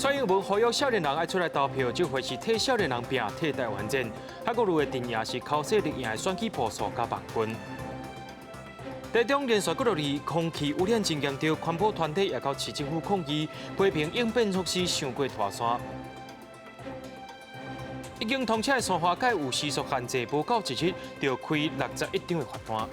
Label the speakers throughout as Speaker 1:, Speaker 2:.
Speaker 1: 蔡英文呼籲少年人愛出來投票，這回是替少年人拼，替台灣戰。韓國瑜的陣營是口說綠營的選舉部署佮網軍。台中連續幾落日空氣污染真嚴重，環保團體也到市政府抗議，批評應變措施傷過拖捾。已經通車的三花街有時速限制，無夠一日就開61張的罰單。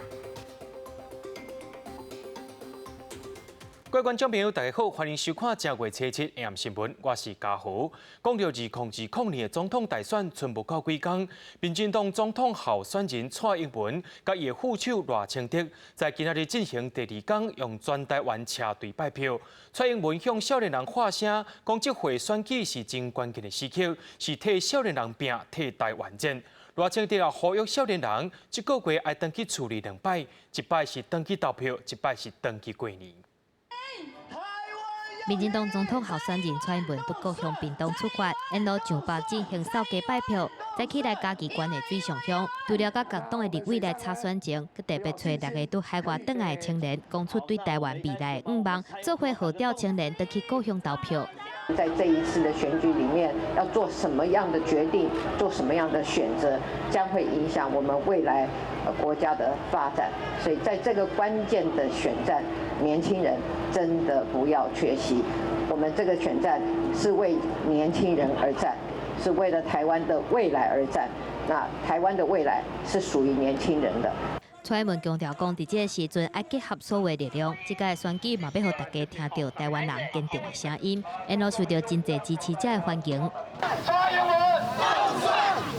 Speaker 1: 各位觀眾朋友，大家好，歡迎收看正月初七暗新聞，我是嘉豪。講到2020年的總統大選，賰無夠幾工，民進黨總統候選人蔡英文佮伊的副手賴清德，在今仔日進行第二工，用全台灣車隊拜票。蔡英文向少年人喊聲，講這回選舉是真關鍵的時刻，是替少年人拼，替台灣戰。賴清德也呼籲少年人，這個月愛轉去厝裡兩擺，一擺是轉去投票，一擺是轉去過年。
Speaker 2: 民進黨總統候選人蔡英文對故鄉屏東出發，沿路上北進行掃街拜票，早起來嘉義縣的水上鄉，除了佮共黨的立委來查選情，閣特別揣六個對海外轉來的青年，講出對台灣未來的願望，做伙號召青年轉去故鄉投票。
Speaker 3: 在這一次的選舉裡面，要做什麼樣的決定，做什麼樣的選擇，將會影響我們未來國家的發展。所以，在這個關鍵的選戰，年輕人真的不要缺席。我們這個選戰是為年輕人而戰，是為了台灣的未來而戰。那台灣的未來是屬於年輕人的。
Speaker 2: 蔡英文強調講，佇這個時陣愛結合所有力量，這屆選舉嘛欲予大家聽著台灣人堅定的聲音，沿路受著真濟支持者的歡迎。
Speaker 4: 蔡英文當選，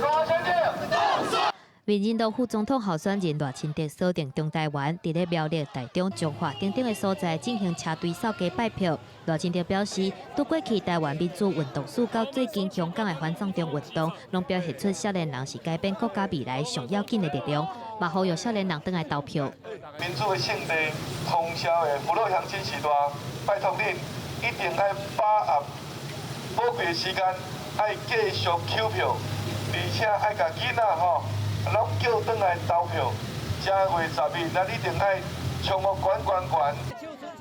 Speaker 4: 賴清德當選。
Speaker 2: 民進黨副總統候選人賴清德鎖定中台灣，佇咧苗栗、台中、彰化等等的所在進行車隊掃街拜票。賴清德表示，對過去台灣民主運動史到最近香港的反送中運動，攏表現出少年人是改變國家未來上要緊的力量，嘛呼籲少年人轉來投票。
Speaker 4: 民主的勝利，通宵的父老鄉親時代，拜託恁一定愛把握寶貴的時間，愛繼續抾票，而且愛共囡仔吼攏叫轉來投票。正月十日，咱一定愛衝予懸懸懸。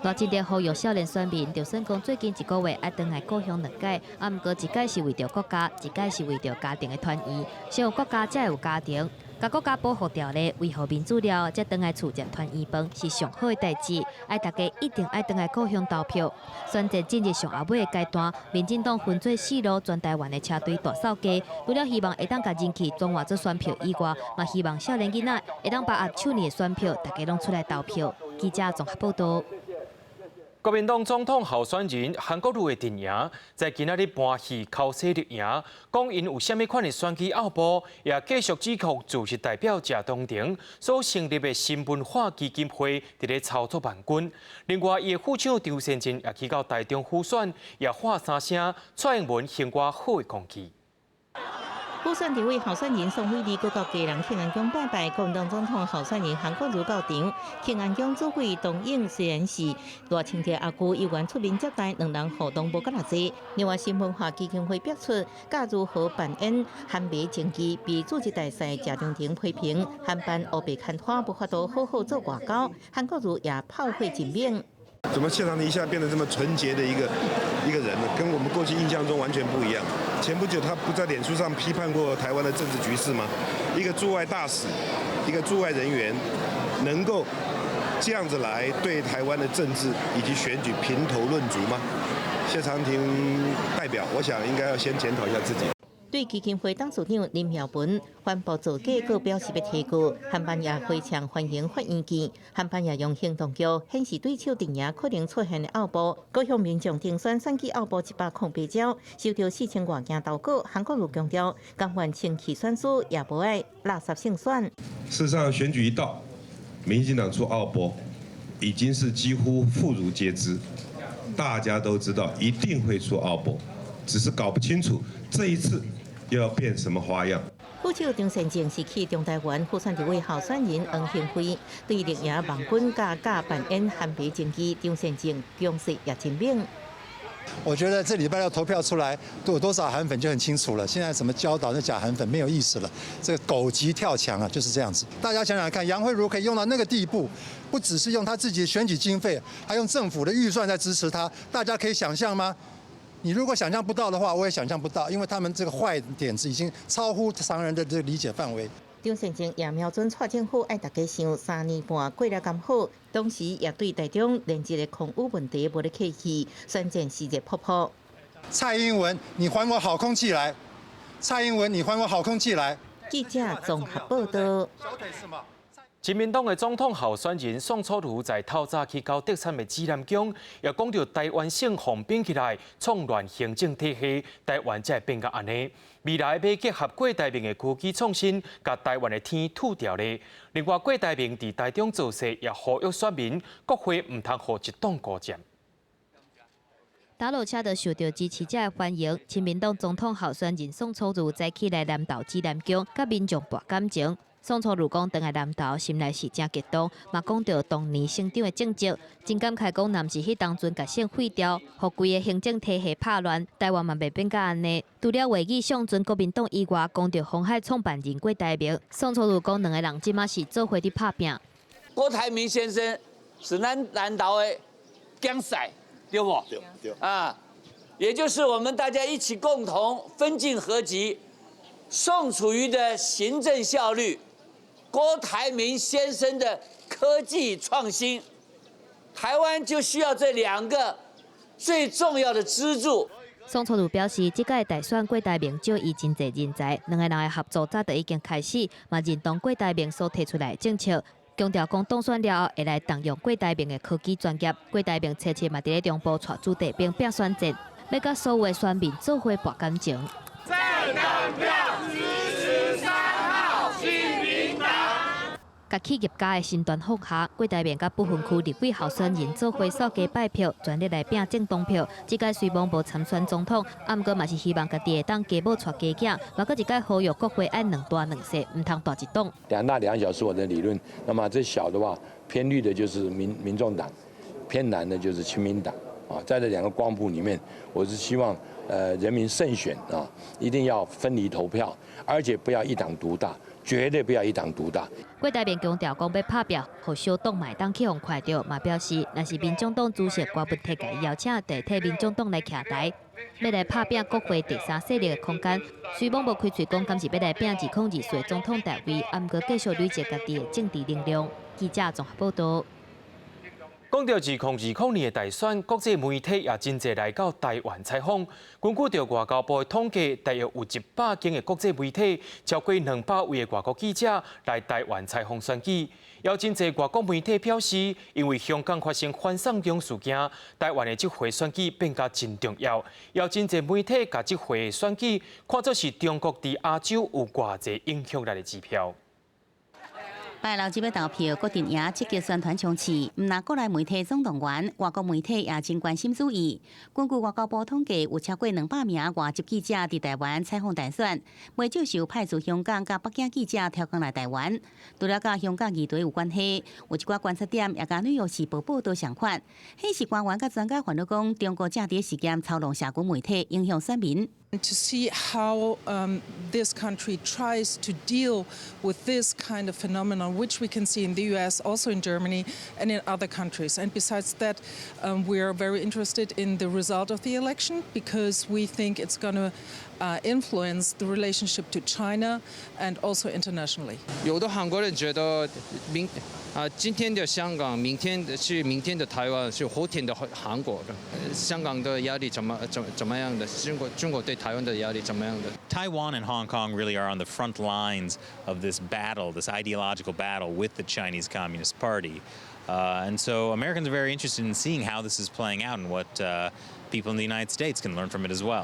Speaker 2: 賴清德呼籲少年選民，就算講最近一個月愛轉來故鄉兩擺，啊，毋過一擺是為著國家，一擺是為著家庭的團圓。先有國家，才會有家庭。共國家保護條例，維護民主了，才轉來厝食團圓飯，是上好的代誌。愛大家一定愛轉來故鄉投票。選戰進入上後尾的階段，民進黨分做四路全台灣的車隊大掃街，除了希望會當共人氣轉換做選票以外，嘛希望少年囡仔會當把握手裡的選票，大家攏出來投票。記者綜合報道。
Speaker 1: 國民黨總統候選人韓國瑜的陣營，在今仔日搬戲口說綠營，講𪜶有啥物款的選舉奧步，也繼續指控主席代表謝長廷所成立的新文化基金會佇咧操作網軍。另外，伊的副手張善政也去到台中輔選，也喊三聲蔡英文還我好的空氣。
Speaker 5: 輔選立委候選人宋惠麗閣到基隆慶安宮拜拜，國民黨總統候選人韓國瑜到場。慶安宮主會董應雖然是賴清德阿舅議員出面接待，兩人互動無閣偌濟。另外，新文化基金會表出，佮如何扮演韓媒政治，被駐日大使謝長廷批評，韓辦烏白牽拖無法度好好做外交，韓國瑜也炮火真猛。
Speaker 6: 怎麼謝長廷一下變得這麼純潔的一個人呢？跟我們過去印象中完全不一樣。前不久他不在臉書上批判過台灣的政治局勢嗎？一個駐外大使，一個駐外人員，能夠這樣子來對台灣的政治以及選舉評頭論足嗎？謝長廷代表，我想應該要先檢討一下自己。
Speaker 5: 對基金會董事長林妙文宣布造假，閣表示欲提告，韓辦也非常歡迎法院見。韓辦也用行動叫顯示對手陣營可能出現的奧步，閣向民眾徵選選舉奧步108招，收著4000外件投稿。韓國瑜強調，甘願清氣選輸，也無愛垃圾勝選。
Speaker 6: 事實上，選舉一到，民進黨出奧步，已經是幾乎婦孺皆知，大家都知道一定會出奧步，只是搞不清楚這一次又要變什麼花樣？
Speaker 5: 副手張善政是去中台灣輔選立委候選人黃興輝，對綠營網軍佮假扮演韓白政治，張善政攻勢也真猛。
Speaker 7: 我覺得這禮拜六投票出來，都有多少韓粉就很清楚了。現在怎麼教導那假韓粉沒有意思了，這個狗急跳牆啊，就是這樣子。大家想想看，楊蕙如可以用到那個地步，不只是用他自己的選舉經費，還用政府的預算在支持他，大家可以想象嗎？你如果想象不到的話，我也想象不到，因為他們這個壞點子已經超乎常人的這個理解範圍。
Speaker 5: 張善政也瞄準蔡政府愛大家想3年半過了敢好，同時也對台中連日的空污問題無咧客氣，選戰是熱撲撲。
Speaker 7: 蔡英文，你還我好空氣來！蔡英文，你還我好空氣來！
Speaker 5: 記者綜合報道。
Speaker 1: 親民黨的總統候選人宋楚瑜在透早去到特產的指南宮，也講著臺灣省予併起來，創亂行政體系，臺灣才會變甲按呢。未來欲結合郭台銘的科技創新，共臺灣的天吐掉咧。另外，郭台銘佇台中造勢，也呼籲選民國會毋通予一黨孤佔。
Speaker 2: 搭路車就受到支持者的歡迎。親民黨總統候選人宋楚瑜早起來南投指南宮，佮民眾搏感情。宋楚瑜講，轉來南投，心內是誠激動，嘛講著當年省長的政績，真感慨講，若毋是彼當陣共省廢掉，予規个行政體系拍亂，臺灣嘛袂變甲按呢。除了話語上陣國民黨以外，講著鴻海創辦人郭台銘，宋楚瑜講兩个人這馬是做伙佇拍拚。
Speaker 8: 郭台銘先生是咱南投的囝婿，對無？
Speaker 6: 對對。
Speaker 8: 啊，也就是我們大家一起共同分進合擊，宋楚瑜的行政效率，郭台銘先生的科技創新，台灣就需要這兩個最重要的支柱。
Speaker 2: 宋楚瑜表示，這屆大選郭台銘借伊真濟人才，兩個人的合作早就已經開始，嘛認同郭台銘所提出來的政策，強調講當選了後會來動用郭台銘的科技專業。郭台銘初七嘛佇咧中部帶子弟兵拼選戰，欲佮所有的選民做伙搏感情。
Speaker 9: 政黨票支持3號親民黨。
Speaker 2: 共企業家的身段放下，郭台銘佮不分區立委候選人做伙掃街拜票，全力來拼政黨票。這屆雖罔無參選總統，啊，毋過嘛是希望家己會當加母帶家囝，嘛閣一擺呼籲國會愛兩大兩細，毋通大一黨。
Speaker 10: 兩大兩小是我的理論，那麼這小的話，偏綠的就是民眾黨，偏藍的就是親民黨。啊，在這兩個光譜裡面，我是希望，人民慎選啊，一定要分離投票，而且不要一黨獨大。絕對不要一黨獨大。
Speaker 2: 郭台銘強調講欲拍拚，予小黨嘛會當去予看著，嘛表示若是民眾黨主席郭文提共伊邀請，就會替民眾黨來徛台，欲來拍拚國會第三勢力的空間。雖罔無開喙講，敢是欲來拚2024的總統大位，啊，毋過繼續累積家己的政治能量。記者綜合報道。
Speaker 1: 講著2020年的大選，國際媒體也真濟來到台灣採訪。根據著外交部的統計，大約有100間的國際媒體，超過200位的外國記者來台灣採訪選舉。有真濟外國媒體表示，因為香港發生反送中事件，台灣的這回選舉變甲真重要。有真濟媒體共這回選舉看作是中國佇亞洲有偌濟影響力的指標。
Speaker 11: 拜六這欲投票，各陣營積極宣傳衝刺，毋但國內媒體總動員，外國媒體也真關心注意。根據外交部統計，有超過200名外籍記者佇台灣採訪大選，袂少受派駐香港佮北京記者挑工來台灣。除了佮香港議題有關係，有一寡觀察點也佮紐約時報報道相款，顯示官員佮專家煩惱講，中國政治事件操弄社群媒體，影響選民。
Speaker 12: To see how this country tries to deal with this kind of phenomenon, which we can see in the US, also in Germany, and in other countries. And besides that, we are very interested in the result of the election because we think it's going to influence the relationship to China and also internationally.
Speaker 13: 有的韓國人覺得明啊，今天的香港，明天是明天的台灣，是後天的韓國的。香港的壓力怎麼樣的？中國對台灣的壓力怎麼樣的
Speaker 14: ？Taiwan and Hong Kong really are on the front lines of this battle, this ideological battle with the Chinese Communist Party. And so Americans are very interested in seeing how this is playing out and what people in the United States can learn from it as well.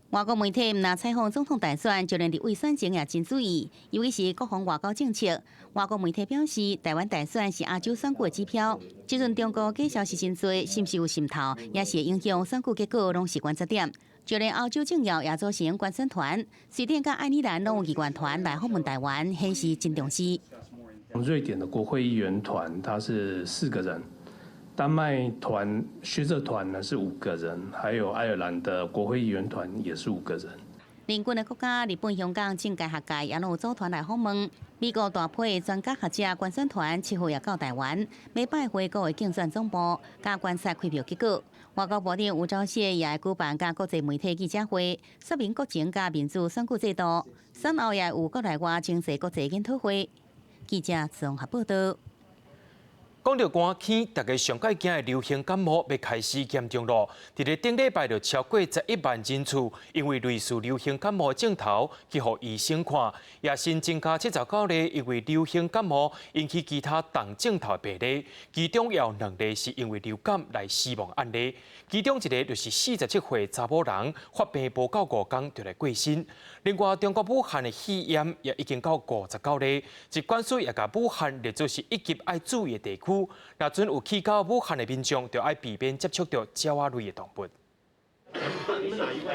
Speaker 11: 外國媒體毋但採訪總統大選，就連立委選情也真注意，尤其是國防外交政策。外國媒體表示，台灣大選是亞洲選舉的指標。這陣中國假消息真濟，是毋是有滲透，也是會影響選舉結果，攏是觀察點。就連歐洲政要也組成觀選團，瑞典佮愛爾蘭攏有議員團來訪問台灣，顯示真重視。
Speaker 15: 瑞典的國會議員團，他是四個人。丹麥團學者團呢是五個人，還有愛爾蘭的國會議員團也是五個人。
Speaker 11: 鄰近的國家，日本、香港政界學界也攏有組團來訪問。美國大批的專家學者觀選團7號也到台灣，欲拜會各位競選總部，佮觀察開票結果。外交部長吳釗燮也會舉辦佮國際媒體記者會，說明國情佮民主選舉制度。選後也有國內外經濟國際研討會。記者綜合報道。
Speaker 1: 講著寒天，大家上蓋驚的流行感冒欲開始嚴重囉。佇咧頂禮拜就超過11萬人次，因為類似流行感冒的症頭去予醫生看，也新增加79例因為流行感冒引起其他重症頭的病例，其中有兩例是因為流感來死亡案例，其中一个就是47歲查某人發病無夠5工就來過身。另外，中國武漢的肺炎也已經到59例，疾管署也共武漢列做是一級愛注意的地區。若準有去到武漢的民眾，就愛避免接觸著鳥仔類的動物。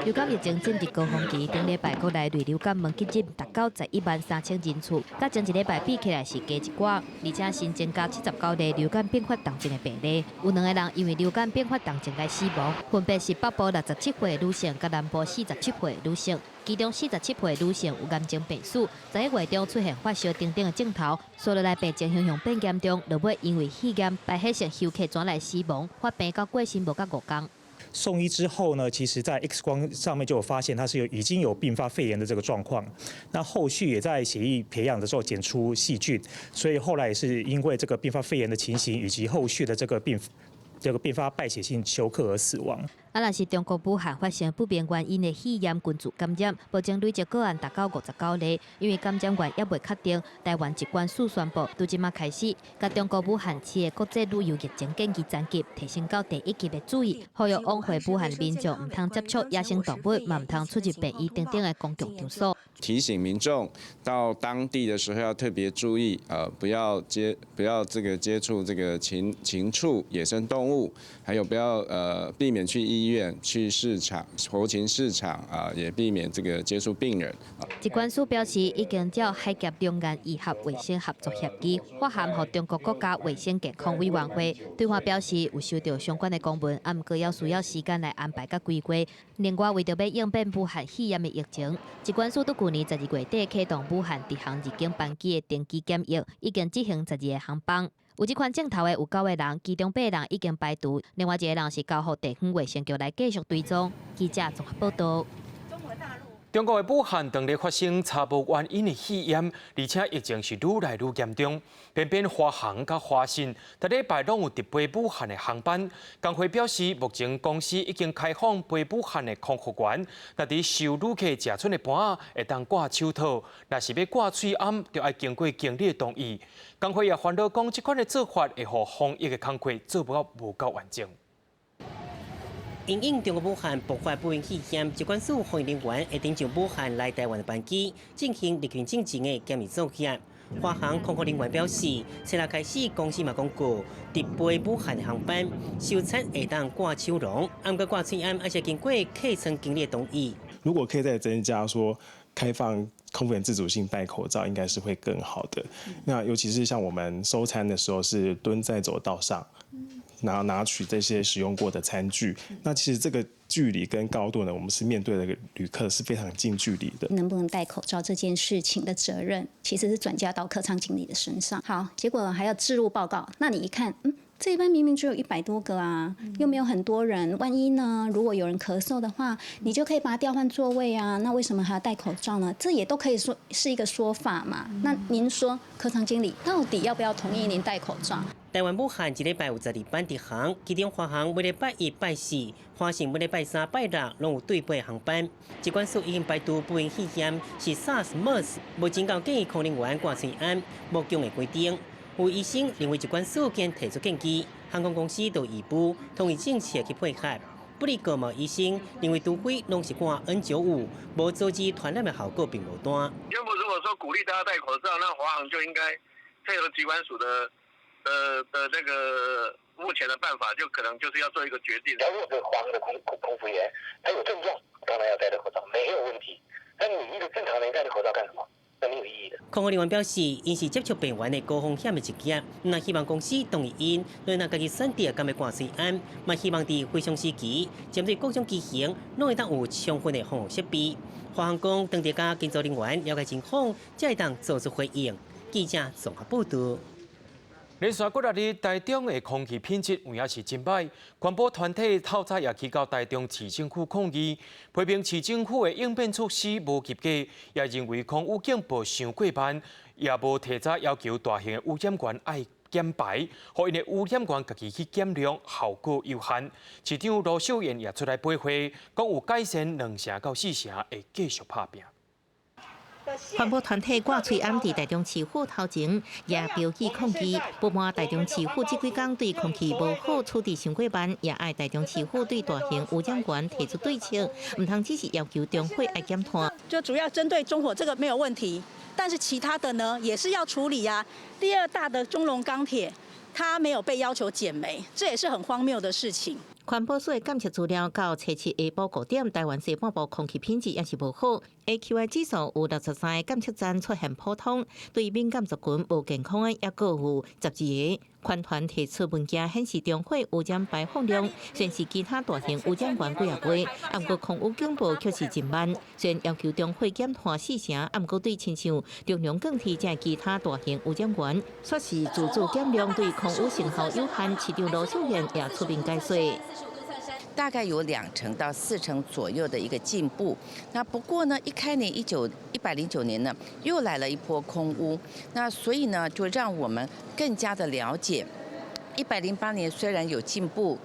Speaker 2: 流感疫情進入高峰期，頂禮拜國內類流感問急診達到11萬3000人次，佮前一禮拜比起來是加一寡，而且新增加79例流感併發重症的病例，有兩個人因為流感併發重症來死亡，分別是北部67歲女性佮南部47歲女性。其中47歲女性有癌症病史，11月中出現發燒等等的症頭，紲落來病情向向變嚴重，落尾因為肺炎敗血性休克轉來死亡，發病到過身無夠5工。
Speaker 16: 送醫之後呢，其實在 X 光上面就有發現他是有已經有併發肺炎的這個狀況。那後續也在血液培養的時候檢出細菌，所以後來也是因為這個併發肺炎的情形以及後續的這個併發敗血性休克而死亡。
Speaker 2: 啊，若是中國武漢發生不明原因的肺炎群組感染，目前累積個案達到59例，因為感染源猶未確定。台灣疾管署宣布，對這馬開始，共中國武漢市的國際旅遊疫情建議層級提升到第一級的注意，呼籲往回武漢民眾毋通接觸野生動物，嘛毋通出入病院等等的公共場所。
Speaker 17: 提醒民眾到當地的時候要特別注意，不要這個接觸這個禽畜、野生動物，還有不要避免去醫院、去市場、活禽市場啊，也避免這個接觸病人。
Speaker 2: 疾管署表示，已經照海峽兩岸醫學衛生合作協議，發函予中國國家衛生健康委員會，對方表示有收到相關的公文，毋過猶需要時間來安排佮規劃。另外，為著欲應變武漢肺炎的疫情，疾管署佇舊年12月底啟動武漢直航入境班機的定期檢疫，已經執行12個航班。有這款症頭的有九個人，其中八個人已經排除，另外一個人是交予地方衛生局來繼續追蹤。記者綜合報道。
Speaker 1: 中國的武漢當地發生查無原因的肺炎，而且疫情是愈來愈嚴重。偏偏華航佮華信，逐禮拜攏有直飛武漢的航班。工會表示，目前公司已經開放飛武漢的空服員，若佇收旅客食賰的盤仔會當掛手套，若是欲掛喙罨，就愛經過經理的同意。工會也煩惱講，這款的做法會予防疫的工課做無無夠完整。
Speaker 18: 因應中國武漢爆發不明肺炎，疾管署防疫人員會登上武漢來台灣的班機進行入境進前的檢疫作業。華航空服人員表示，初六開始公司嘛公告，直飛武漢的航班收餐會當掛手籠，毋過掛喙罨，愛是經過客艙經理的同意。
Speaker 19: 如果可以再增加說開放空服員自主性戴口罩，應該是會更好的。那尤其是像我們收餐的時候，是蹲在走道上。然後拿取這些使用過的餐具，那其實這個距離跟高度呢，我們是面對的旅客是非常近距離的。
Speaker 20: 能不能戴口罩這件事情的責任，其實是轉嫁到客艙經理的身上。好，結果還要置入報告，那你一看，這一班明明只有100多個啊，又沒有很多人，萬一呢？如果有人咳嗽的話，你就可以把他調換座位啊。那為什麼還要戴口罩呢？這也都可以說是一個說法嘛。那您說，客艙經理到底要不要同意您戴口罩？
Speaker 18: 台灣武漢一禮拜有12班直航，其中華航每禮拜一、拜四，華信每禮拜三、拜六攏有對飛航班。疾管署已經排除不明肺炎是 SARS、MERS，目前有建議空服員掛喙罨，無強的規定。有醫生認為疾管署應提出建議，航空公司就義務同意政策去配合。不過嘛醫生認為，除非攏是掛 N95，無阻止傳染的效果並無大。
Speaker 4: 要麼如果說鼓勵大家戴口罩，那華航就應該配合疾管署的這個目前的辦法，就可能就是要做一個決定。
Speaker 21: 如果是華航的空服員，他有症狀，當然要戴着口罩，沒有問題。那你一個正常人戴着口罩幹什麼？那沒有意義的。
Speaker 18: 空污人員表示，𪜶是接觸病源的高風險的職業，若希望公司同意𪜶，若家己選擇敢欲掛喙罨，嘛希望佇非常時期，針對各種機型，攏會當有充分的防護設備。華航講，當地佮工作人員了解情況，才會當做出回應。記者綜合報道。
Speaker 1: 連續幾若日，台中的空氣品質有影是真䆀。環保團體透早也去到台中市政府抗議，批評市政府的應變措施無及格，也認為空污警報傷過慢，也無提早要求大型的污染源愛減排，予𪜶的污染源家己去減量，效果有限。市長盧秀燕也出來回話，講有改善2成到4成，會繼續拍拚。
Speaker 5: 環保團體掛喙罨佇台中市府頭前，也標記抗議，不滿台中市府這幾工對空氣無好處置傷過慢，也愛台中市府對大型污染源提出對策，毋通只是要求中火愛減碳。
Speaker 3: 就主要針對中火這個沒有問題，但是其他的呢也是要處理啊。第二大的中榮鋼鐵，它沒有被要求減煤，這也是很荒謬的事情。
Speaker 5: 環保署的監測資料到初七下晡5點，台灣西半部空氣品質也是無好，AQI 指數有63個監測站出現普通，對敏感族群無健康的抑閣有12個。環團提出文件顯示，中火污染排放量雖然是其他大型污染源幾若倍，毋過空污警報卻是真慢。雖然要求中火減碳4成，毋過對親像中榮鋼鐵這其他大型污染源，卻是自主減量對空污成效有限。市長盧秀燕也出面解說。
Speaker 22: 大概有2成到4成左右的一個進步。那不過呢，一開年109年呢，又來了一波空污。那所以呢，就讓我們更加的了解，108年雖然有進步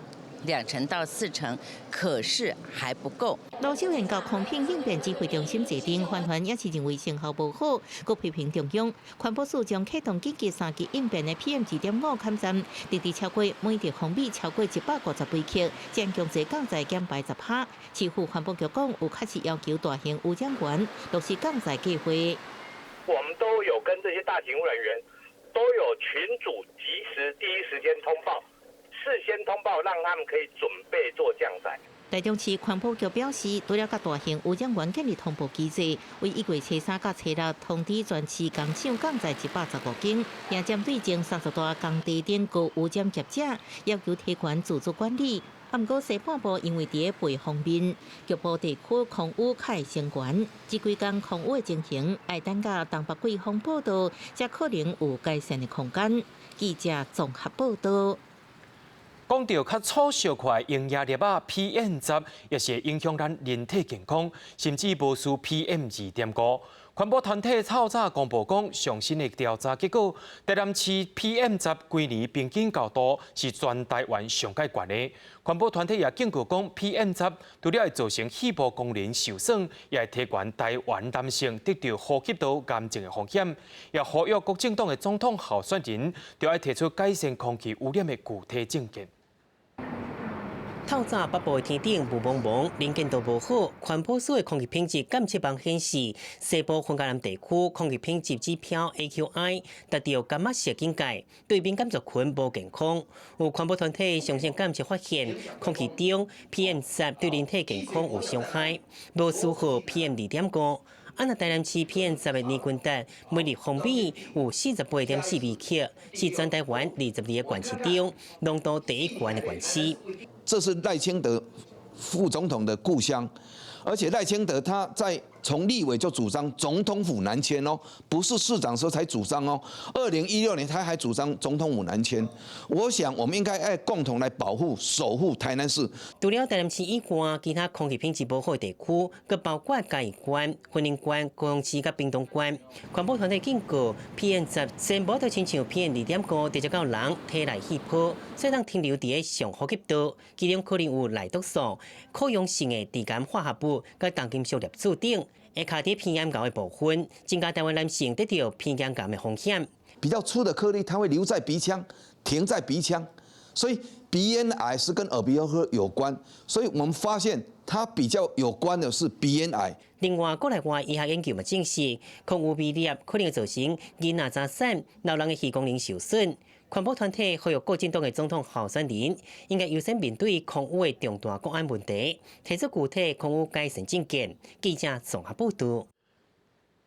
Speaker 22: 2成到4成，可是還不夠。
Speaker 5: 盧秀燕到空品應變指揮中心坐鎮，環團也是認為成效無好，閣批評中央環保署將啟動緊急三級應變的 PM 2.5監站，直至超過每立方米超過150微克，將強制降載減排10%。市府環保局講，有確實要求大型污染源落實降載計劃。
Speaker 23: 我們都有跟這些大型污染源都有群組，及時第一時間通報，事先通報，讓他們可以準備做降載。
Speaker 5: 台中市環保局表示，除了佮大型污染源建立通報機制，為1月初三到初六通知全市工廠降載115間，也針對前30大工地頂高污染業者，要求提懸自主管理。毋過西半部因為佇咧背風面，局部地區空污較會升懸，這幾工空污的情形，愛等到東北季風報到，才可能有改善的空間。記者綜合報道。
Speaker 1: 講到較粗小塊營養粒仔 PM 10，也是會影響咱人體健康，甚至無輸 PM 2.5。環保團體透早公布講，上新的調查結果，台南市 PM 10規年平均高度是全台灣上蓋懸的。環保團體也警告講，PM 10除了會造成肺部功能受損，也會提懸台灣男性得著呼吸道癌症的風險。也呼籲國政黨的總統候選人，著愛提出改善空氣污染的具體政見。
Speaker 18: 透早北部的天頂霧濛濛，能見度無好。環保署的空氣品質監測網顯示，西部雲嘉南地區空氣品質指標 AQI 達到柑仔色警戒，對敏感族群無健康。有環保團體上新監測發現，空氣中 PM 十對人體健康有傷害，無輸予 PM 2.5。啊，若台南市 PM 十的年均值每立方米有48.4微克，是全台灣22個縣市中濃度第一懸的縣市。
Speaker 24: 這是賴清德副總統的故鄉，而且賴清德他在從立委就主張總統府南遷哦，不是市長時候才主張哦。2016年他還主張總統府南遷。我想我們應該愛共同來保護、守護台南市。
Speaker 18: 除了台南市以外，其他空氣品質無好的地區，閣包括嘉義縣、雲林縣、高雄市佮屏東縣。環保團體警告，PM 十先無就親像 PM 2.5直接到人體內氣泡，所以當停留佇咧上呼吸道，其中可能有內毒素、可溶性的致癌化合物、佮重金屬粒子等，會卡佇鼻咽喉的部分，增加台灣男性得著鼻咽癌的風險。
Speaker 24: 比較粗的顆粒，它會留在鼻腔，停在鼻腔，所以鼻咽癌是跟耳鼻喉科有關。所以我們發現它比較有關的是鼻咽癌。
Speaker 18: 另外，國內外醫學研究嘛證實，空污微粒可能造成囡仔早產、老人的肺功能受損。環保團體呼籲國進黨的總統候選人應該優先面對空污的重大國安問題，提出具體空污改善政見。記者綜合報道。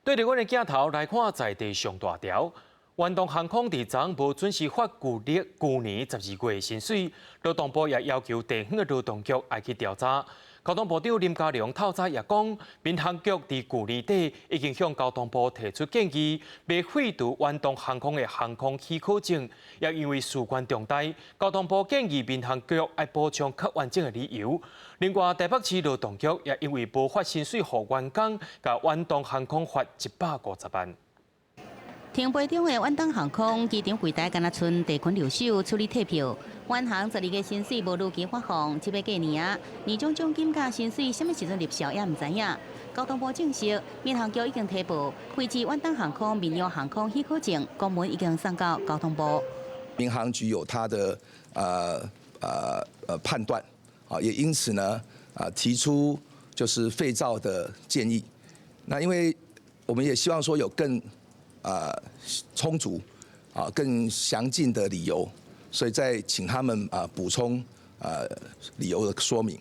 Speaker 1: 對著阮的鏡頭來看，在地上大條。遠東航空佇昨無準時發舊曆舊年12月薪水，勞動部也要求地方的勞動局愛去調查。交通部長林佳龍透早也講，民航局佇舊年底已經向交通部提出建議，欲廢除遠東航空的航空許可證，也因為事關重大，交通部建議民航局愛補充較完整的理由。另外，台北市勞動局也因為無發薪水予員工，共遠東航空罰150萬。
Speaker 11: 停飛中的遠東航空機場櫃台，敢若賰地勤留守處理退票。遠航12月薪水無如期發放，這欲過年啊，年終獎金佮薪水啥物時陣入帳也毋知影。交通部證實，民航局已經提報廢止遠東航空民用航空許可證，公文已經送到交通部。
Speaker 6: 民航局有他的判斷，啊，也因此呢啊提出就是廢照的建議。那因為我們也希望說有更充足啊更詳盡的理由，所以再請他們啊補充理由的說明。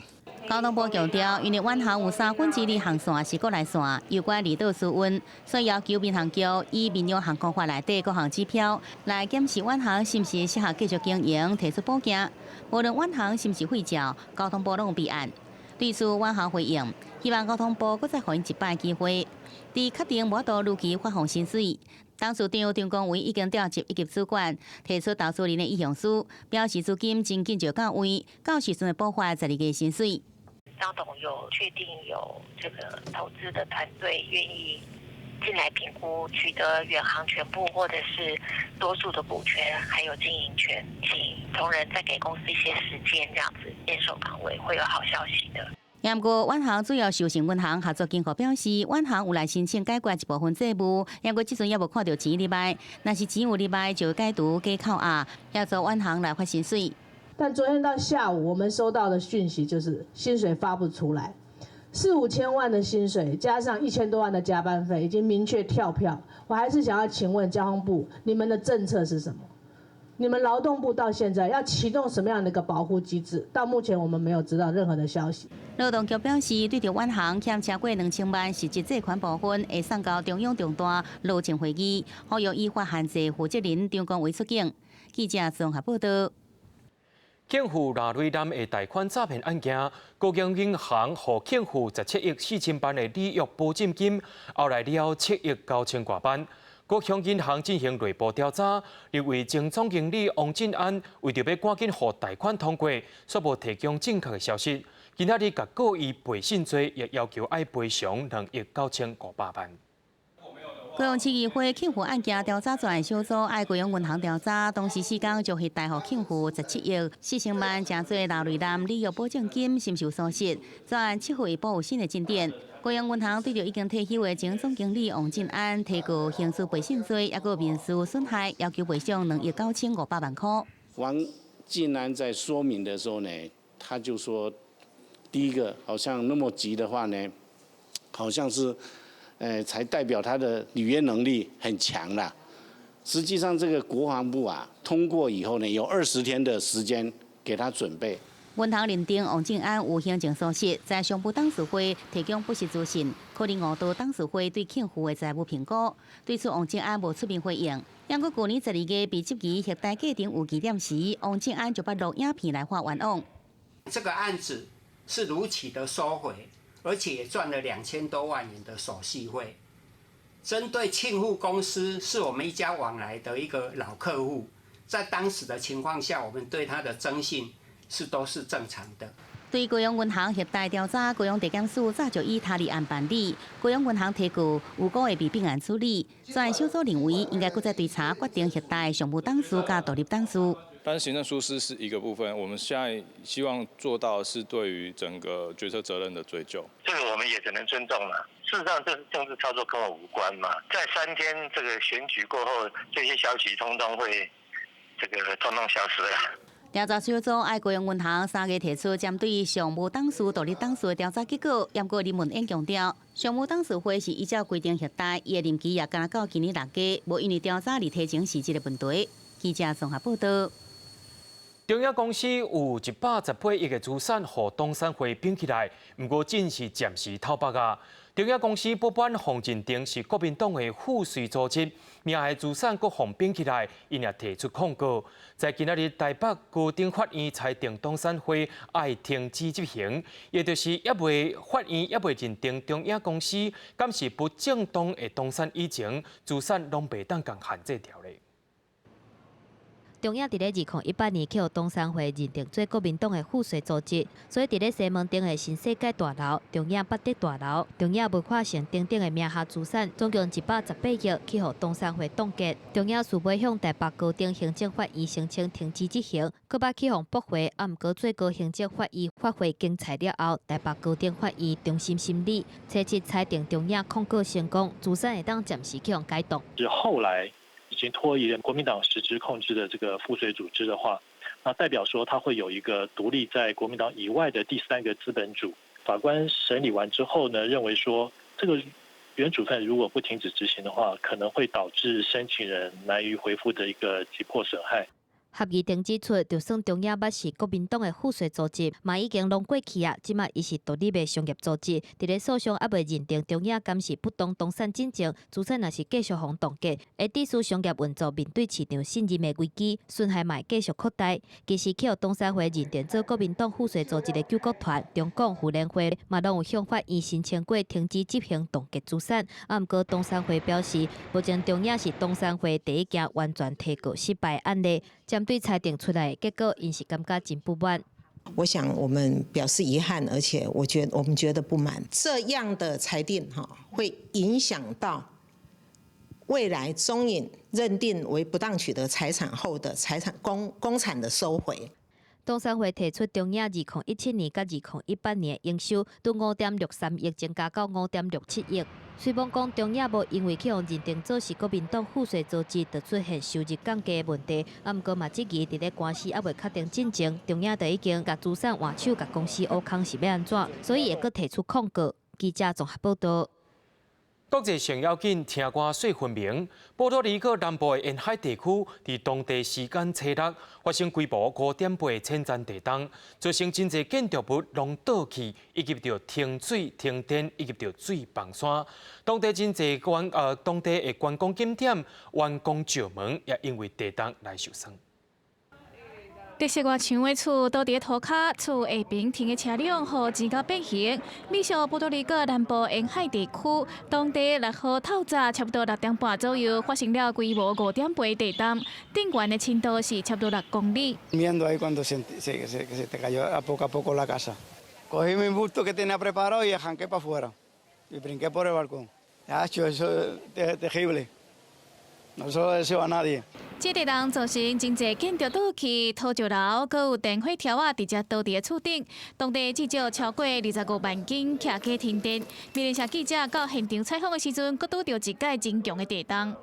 Speaker 11: 交通部強調，因為遠航有2/3航線是國內線，有關離島疏運，所以要求民航局依民用航空法內底各項指標來檢視遠航是毋是適合繼續經營，提出補件。無論遠航是毋是廢照，交通部攏有備案。對此，遠航回應，希望交通部閣再予𪜶一擺機會，佇確定無法度如期發放薪水。董事長張國維已經調集一級主管，提出投資人的意向書，表示資金真緊就到位，到時陣會補發12月薪水。
Speaker 7: 張董有確定有這個投資的團隊願意進來評估，取得遠航全部或者是多數的股權，還有經營權，請同仁再給公司一些時間，這樣子堅守崗位會有好消息的。
Speaker 11: 不過，遠航主要授信銀行合作金庫表示，遠航有來申請解決一部分債務，不過這陣猶無看著錢入來，若是錢有入來，就會解除假扣押，協助遠航來發薪水。
Speaker 8: 但昨天到下午，我們收到的訊息就是薪水發不出來，四五千萬的薪水加上1000多萬的加班費，已經明確跳票。我還是想要請問交通部，你們的政策是什麼？你們勞動部到現在要啟動什麼樣的一個保護機制？到目前我們沒有知道任何的消息。
Speaker 11: 勞動局表示，對著遠航欠超過2000萬實質借款部分，會送交中央重大勞政會議，呼籲依法限制負責人張國維出境。記者綜合報道。
Speaker 1: 慶富賴瑞南的貸款詐騙案件，高雄銀行予慶富17億4千萬的履約保證金，後來了7億9千外萬。高雄銀行進行內部調查，認為前總經理王進安為著欲趕緊予貸款通過，煞無提供正確的消息。今仔日共告伊背信罪，也要求愛賠償2億9500萬。
Speaker 11: 高雄市議會慶富案件調查專案小組愛高雄銀行調查，當時四工將彼貸予慶富17億4千萬，成做賴瑞南履約保證金，是毋是有疏失？專案7號下晡有新的進展。高雄銀行對著已經退休的前總經理王進安提告刑事背信罪，抑閣民事損害，要求賠償2億9500萬塊。
Speaker 9: 王進安在說明的時候呢，他就說，第一個好像那麼急的話呢，好像是。才代表他的履約能力很強啦。實際上，這個國防部啊通過以後呢，有20天的時間給他準備。
Speaker 11: 銀行認定王進安有行政疏失，在常務董事會提供不實資訊，可能誤導董事會對客戶的財務評估。對此，王進安無出面回應。不過，舊年12月被質疑核貸過程有疑點時，王進安就捌錄影片來發冤枉。
Speaker 25: 這個案子是如期的收回。而且也賺了2000多萬元的手續費。針對慶富公司是我們一家往來的一個老客戶，在當時的情況下，我們對他的徵信是都是正常的。
Speaker 11: 對高雄銀行核貸調查，高雄地檢署早就以他立案辦理。高雄銀行提告有辜會被併案處理。專案小組認為應該閣再追查決定核貸常務董事佮獨立董事。
Speaker 26: 但是行政疏失是一個部分，我們現在希望做到的是對於整個決策責任的追究。
Speaker 21: 這個我們也只能尊重了。事實上，這是政治操作，跟我無關嘛。在3天這個選舉過後，這些消息通通會這個通通消失了。
Speaker 11: 調查小組愛高雄銀行3月提出針對常務董事、獨立董事的調查結果，毋過林文燕強調，常務董事會是依照規定核貸，伊的任期也干焦到今年6月，無因為調查而提前辭職的問題。記者綜合報道。
Speaker 1: 中影公司有118億的資產予董產會併起來，毋過只是暫時透北啊。中影公司不管予認定是國民黨的附隨組織，名下資產閣予併起來，𪜶也提出控告。在今仔日台北高等法院裁定董產會愛停止執行，也就是猶未法院猶未認定中影公司敢是不正當的動產以前，資產攏袂當共限制牢咧。
Speaker 2: 中影佇咧2018年去予董產會認定做國民黨的附隨組織，所以佇咧西門町的新世界大樓、中影八德大樓、中影文化城等等的名下資產，總共118億去予董產會凍結。中影事尾向台北高等行政法院申請停止執行，閣捌去予駁回，啊，毋過最高行政法院發回經裁了後，台北高等法院重新審理，初七裁定中影控告成功，資產會當暫時去予解凍。
Speaker 10: 是後來已經脫離了國民黨實質控制的這個附隨組織的話，那代表說他會有一個獨立在國民黨以外的第三個資本主。法官審理完之後呢，認為說這個原處分如果不停止執行的話，可能會導致申請人難於恢復的一個急迫損害。
Speaker 2: 合議庭指出，就算中影捌是國民黨的附隨組織，嘛已經攏過去啊，這馬伊是獨立的商業組織。佇咧訴訟猶未認定中影敢是不當動產進前，資產若是繼續予凍結，會致使商業運作面對市場信任的危機，損害嘛會繼續擴大。其實，去予董產會認定做國民黨附隨組織的救國團、中廣、婦聯會，嘛攏有向法院申請過停止執行凍結資產。啊，毋過董產會表示，目前中影是董產會第一件完全提告失敗案例。針對裁定出來的結果，𪜶是感覺真不滿。
Speaker 12: 我想我們表示遺憾，而且我覺我們覺得不滿。這樣的裁定哈，會影響到未來中影認定為不當取得財產後的財產公產的收回。
Speaker 2: 董產會提出中影2017年佮2018年營收，對5.63億增加到5.67億。雖罔講中影無因為去予認定做是國民黨附隨組織，就出現收入降低的問題，啊，毋過嘛質疑佇咧官司猶未確定進前，中影就已經共資產換手，共公司挖空是欲按怎，所以會閣提出控告。記者綜合報道。
Speaker 1: 國際上要緊，聽歌說分明。波多黎各南部的沿海地區，佇當地時間初六發生規模5.8淺層地動，造成真濟建築物攏倒去，以及著停水、停電，以及著水崩山。當地的觀光景點圓光石門也因為地動來受損。
Speaker 13: 特色外牆的厝倒佇塗跤，厝下爿停的車輛予錢甲變形。美國波多黎各南部沿海地區，當地6號透早差不多6點半左右，發生了規模5.8地動，震源的深度是差不多6公里。
Speaker 14: Viendo ahí cuando se se se se te cayó a poco a poco la casa. Cogí mi bulto que tenía preparado y arranqué para afuera y brinqué por el balcón. Eso es terrible. No se lo deseo a nadie.
Speaker 13: 這地動造成真濟建築倒去，土石流，閣有電火柱仔直接倒佇厝頂。當地至少超過25萬間徛家停電。美聯社記者到現場採訪的時陣，閣拄著一擺真強的地動。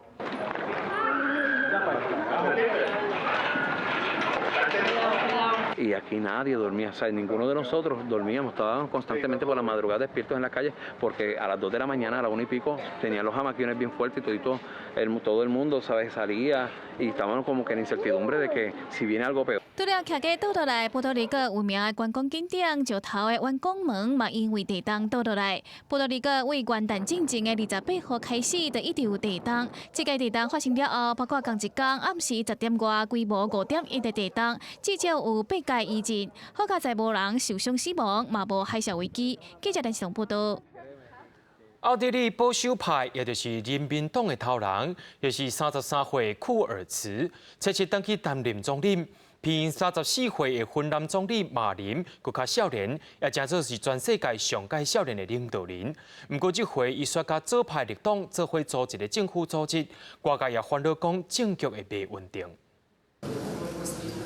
Speaker 15: Y aquí nadie dormía, o sea, ninguno de nosotros dormíamos, estábamos constantemente por la madrugada despiertos en la calle porque a las 2 de la mañana, a la 1 y pico, tenían los jamaquiones bien fuertes y todo el mundo, ¿sabes? Salía y estábamos como que en incertidumbre de que si viene algo peor.
Speaker 13: 除了徛家倒落來，波多黎各有名的觀光景點石頭的圓光門嘛，因為地動倒落來。波多黎各為元旦進前的28號開始，就一直有地動。這個地動發生了後，包括仝一工暗時10點外規模5.1的地動，至少有八個餘震。好佳哉無人受傷死亡，嘛無海嘯危機。記者電視報道。
Speaker 1: 奧地利保守派，也就是人民黨的頭人，也是33歲庫爾茨，這次轉去擔任總理。比34歲的芬蘭總理馬林閣較少年，也誠做是全世界上蓋少年的領導人。毋過這回伊煞佮左派綠黨做伙組一個政府組織，外界也煩惱講政局會袂穩定。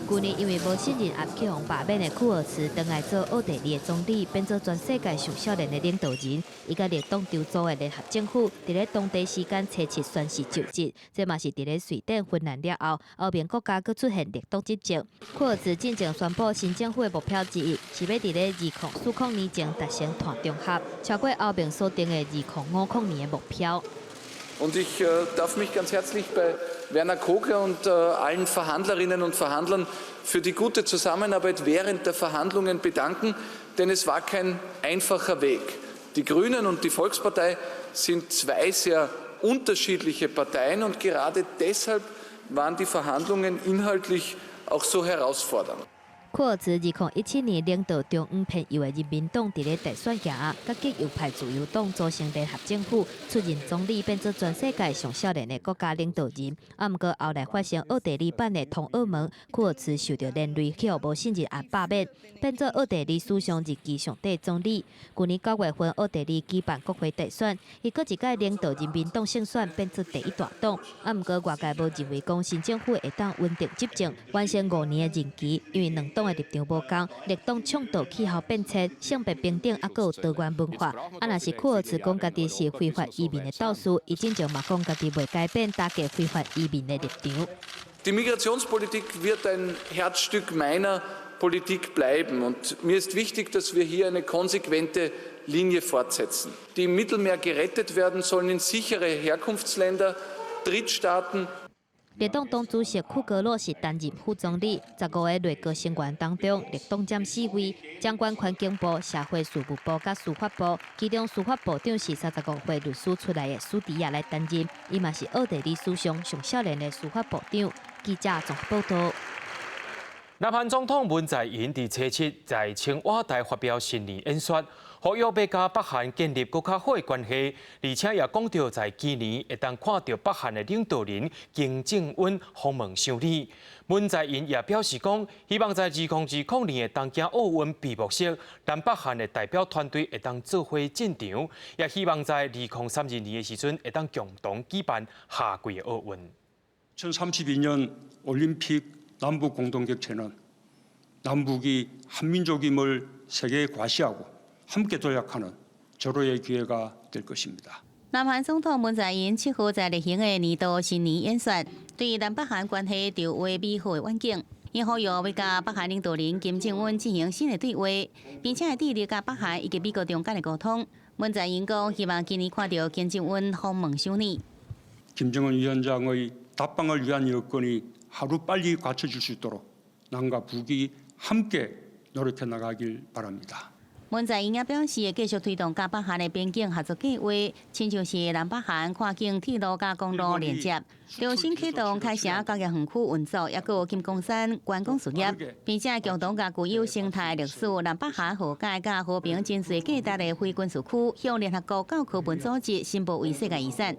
Speaker 2: 舊年因為無信任案去予罷免的庫爾茨，轉來做奧地利的總理，變做全世界上少年的領導人。伊佮綠黨籌組的聯合政府，佇咧當地時間初七宣誓就職。這嘛是佇咧瑞典、芬蘭了後，歐盟國家閣出現綠黨執政。庫爾茨進前宣布新政府的目標之一，是欲佇咧2040年前達成碳中和，超過歐盟所定的2050年的目標。
Speaker 16: Und ich darf mich ganz herzlich bei
Speaker 3: Werner Kogler und allen Verhandlerinnen und Verhandlern für die gute Zusammenarbeit während der Verhandlungen bedanken, denn es war kein einfacher Weg. Die Grünen und die Volkspartei sind zwei sehr unterschiedliche Parteien und gerade deshalb waren die Verhandlungen inhaltlich auch so herausfordernd.
Speaker 2: 庫爾茨2017年領導中央偏右的人民黨佇咧大選贏，佮極右派自由黨組成聯合政府，出任總理，變做全世界上少年的國家領導人。啊，毋過後來發生奧地利版的通俄門，庫爾茨受著連累，去予無信任案罷免，變做奧地利史上任期上短總理。舊年9月份，奧地利舉辦國會大選，伊閣一擺領導人民黨勝選，變做第一大黨。啊，毋過外界無認為講新政府會當穩定執政，完成5年的任期，因為兩黨的立場無仝，綠黨倡導氣候變遷、性別平等，猶閣有多元文化。啊，若是庫爾茨講家己是非法移民的鬥士，伊進前嘛講家己袂改變打擊非法移民的立場。
Speaker 3: Die Migrationspolitik wird ein Herzstück meiner Politik bleiben. Und mir ist wichtig, dass wir hier eine konsequente Linie fortsetzen. Die im Mittelmeer gerettet werden sollen in sichere Herkunftsländer, Drittstaaten.
Speaker 2: 綠黨黨主席庫格洛是擔任副總理，15个內閣成員當中，綠黨佔四位，掌管環境部、社會事務部佮司法部。其中司法部長是35歲律師出來的蘇迪亞來擔任，伊嘛是奧地利史上上少年的司法部長。記者綜合報導。
Speaker 1: 南韓總統文在寅佇初七在青瓦台發表新年演說，呼籲欲佮北韓建立閣較好的關係，而且也講著在今年會當看著北韓的領導人金正恩訪問首爾。文在寅也表示講，希望在2020年的東京奧運閉幕式，南北韓的代表團隊會當做伙進場，也希望在2032年的時陣會當共同舉辦夏季的奧運。
Speaker 4: 2032년 올림픽 남북 공동 개최는 남북이 한민족임을 세계에 과시하고 함께 도약하는 절호의 기회가 될 것입니다.
Speaker 11: 南韓總統文在寅7號在例行的年度新年演說，對南北韓關係著畫美好的願景。伊呼籲欲佮北韓領導人金正恩進行新的對話，並且會致力佮北韓以及美國中間的溝通。文在寅講，希望今年看著金正恩訪問首爾。
Speaker 4: 김정은 위원장의 답방을 위한 여건이 하루 빨리 갖춰질 수 있도록 남과 북이 함께 노력해 나가길 바랍니다.
Speaker 11: 文在寅也表示，會繼續推動佮北韓的邊境合作計劃，親像是南北韓跨境鐵路佮公路連接，重新啟動開城工業園區運作，抑閣有金剛山觀光事業，並且共同共具有生態歷史、南北韓和解佮和平真濟價值的非軍事區，向聯合國教科文組織申報為世界遺產。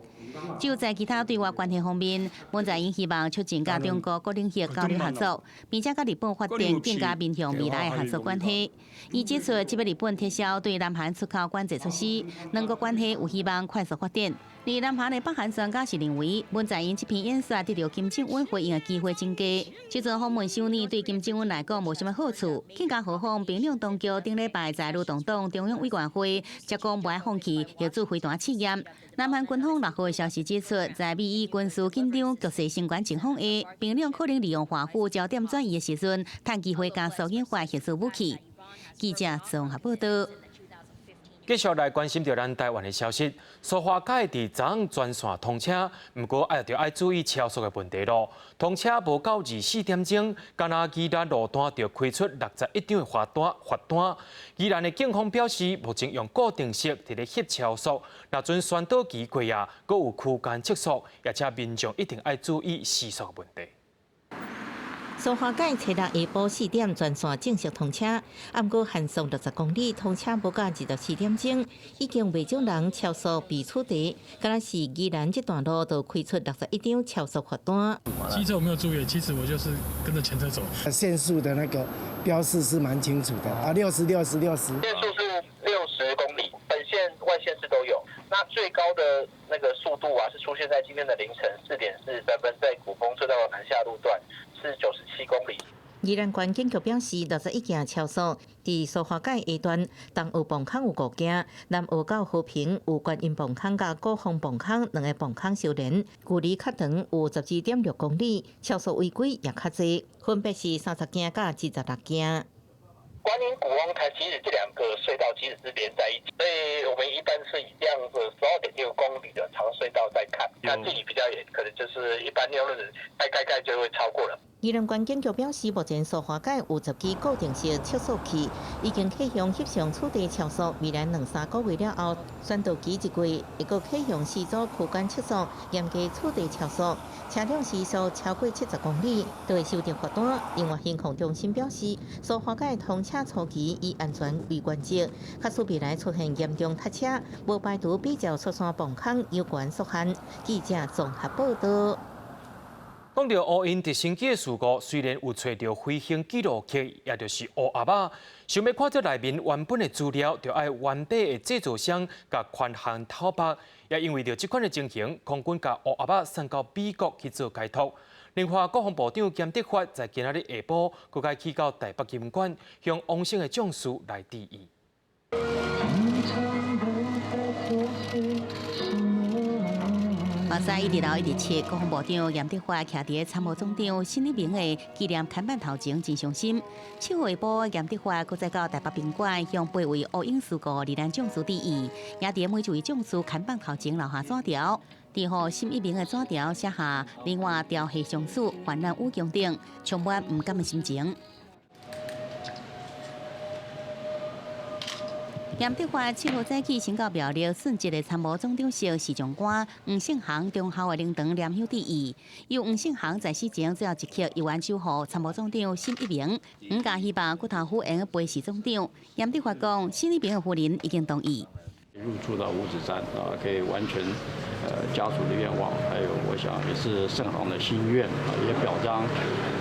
Speaker 11: 就在其他對外關係方面，文在寅希望促進佮中國各領域交流合作，並且佮日本發展更加面向未來的合作關係。伊指出，這擺日本撤銷對南韓出口管制措施，兩國關係有希望快速發展。而南韓的北韓專家是認為，文在寅這篇演說得著金正恩回應的機會增加。這陣訪問首爾對金正恩來講無啥物好處，更加何況平壤當局頂禮拜在勞動黨中央委員會才講無愛放棄核子飛彈試驗。南韓軍方6號的消息指出，在美伊軍事緊張局勢升懸情況下，平壤可能利用華府焦點轉移的時陣，趁機會加速研發核子武器。記者綜合報導。
Speaker 1: 繼續來關心著咱台灣的消息，蘇花改佇昨昏全線通車，毋過愛著愛注意超速的問題囉。通車無夠24點鐘，敢若宜蘭路段就開出61張的罰單。罰單，宜蘭的警方表示，目前用固定式佇咧翕超速，若準宣導期過啊，閣有區間測速，而且民眾一定愛注意時速的問題。
Speaker 5: 蘇花改初六下晡4點全線正式通車，毋過限速60公里，通車無到24點鐘，已經袂少人超速被取締。敢若是宜蘭這段路就開出61張超速罰單。
Speaker 16: 機車我沒有注意，其實我就是跟着前車走。
Speaker 17: 限速的那個標示是蠻清楚的啊，六十六十六十。
Speaker 19: 限速是60公里，本線外縣市都有。那最高的那個速度啊，是出現在今天的凌晨4點43分，在鼓峰隧道的南下路段是97公里。
Speaker 5: 宜蘭縣警局表示，61件超速，佇蘇花改下段東澳磅空有5件，南澳到和平有觀音磅空佮鼓峰磅空兩個磅空相連，距離較長有12.6公里，超速違規也較濟，分別是30件佮26件。
Speaker 19: 觀音鼓峰台其實這兩個隧道其實是連在一起，所以我們一般是以這樣子12.6公里的長隧道在看，那距離比較遠，可能就是是一般用的蓋蓋蓋就會超過了。
Speaker 5: 宜蘭縣警局表示，目前蘇花改有10支固定式測速器，已經啟用翕相取締超速。未來2、3個月了後，宣導期一過，會閣啟用4組區間測速，嚴格取締超速。車輛時速超過70公里，就會收到罰單。另外，航空中心表示，蘇花改通車初期以安全為原則，假使未來出現嚴重塞車，無排除比照雪山崩空有關速限。記者綜合報導。
Speaker 1: 講到烏鷹直升機的事故，雖然有揣著飛行記錄器，也就是烏鴨仔，想欲看著內面原本的資料，就愛原底的製造商共權限偷拍。也因為著這款的情形，空軍共烏鴨仔送到美國去做解託。另外，國防部長嚴德發在今仔日下晡，閣該去到台北金館，向往生的將士來致意。
Speaker 11: 目屎一直流一直拭，國防部長嚴德發徛佇參謀總長沈一鳴的紀念看板頭前，真傷心。7號下晡，嚴德發閣再到台北賓館，向8位烏鷹事故罹難將士致意，也佇每一位將士看板頭前留下紙條，佇予沈一鳴的紙條寫下另外雕刻相思、患難與共等，充滿毋甘的心情。嚴德發7號早起先到苗栗殉職的參謀總長室視像官黃勝航忠孝的靈堂念香致意。由黃勝航在死前最後一刻，遺願守護參謀總長沈一鳴，黃家希望骨頭府會用陪侍總長。嚴德發講，沈一鳴的夫人已經同意。
Speaker 6: 入住到五指山啊，可以完成家屬的願望，還有我想也是勝航的心願啊，也表彰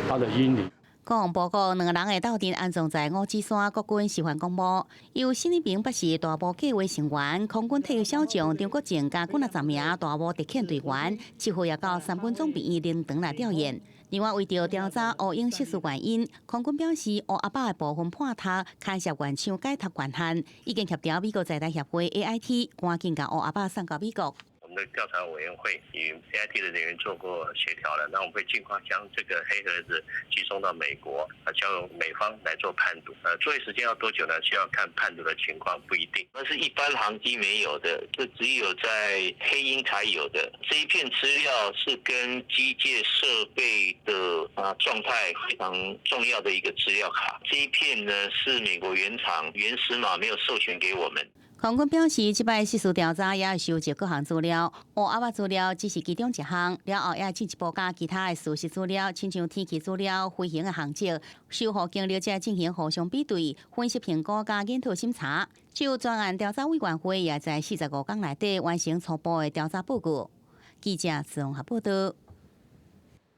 Speaker 6: 他的英靈。
Speaker 11: 國防部講，兩个人的鬥陣安葬在五指山國軍示範公墓。由沈一鳴北是大埔計劃成員，空軍退役小將張國正佮幾若十名大埔特遣隊員，7號也到三軍總病院靈堂來吊唁。另外，為著調查烏鷹失事原因，空軍表示烏鴨仔的部分破塌，牽涉原廠解託權限，已經協調美國在台協會 AIT，趕緊共烏鴨仔送到美國。
Speaker 21: 我們的調查委員會與 AIT 的人員做過協調了，那我們會盡快將這個黑盒子寄送到美國，交由美方來做判讀。作業時間要多久呢？需要看判讀的情況，不一定。
Speaker 18: 那是一般航機沒有的，這只有在黑鷹才有的。這一片資料是跟機械設備的狀態非常重要的一個資料卡。這一片呢是美國原廠原始碼沒有授權給我們。
Speaker 11: 空軍表示，這擺失事調查也會收集各項資料，烏鴨仔資料只是其中一項，了後也會進一步佮其他的事實資料，親像天氣資料、飛行的航跡、守護經歷者進行互相比對、分析評估佮研討審查。就專案調查委員會也在45天內底完成初步的調查報告。記者綜合報導。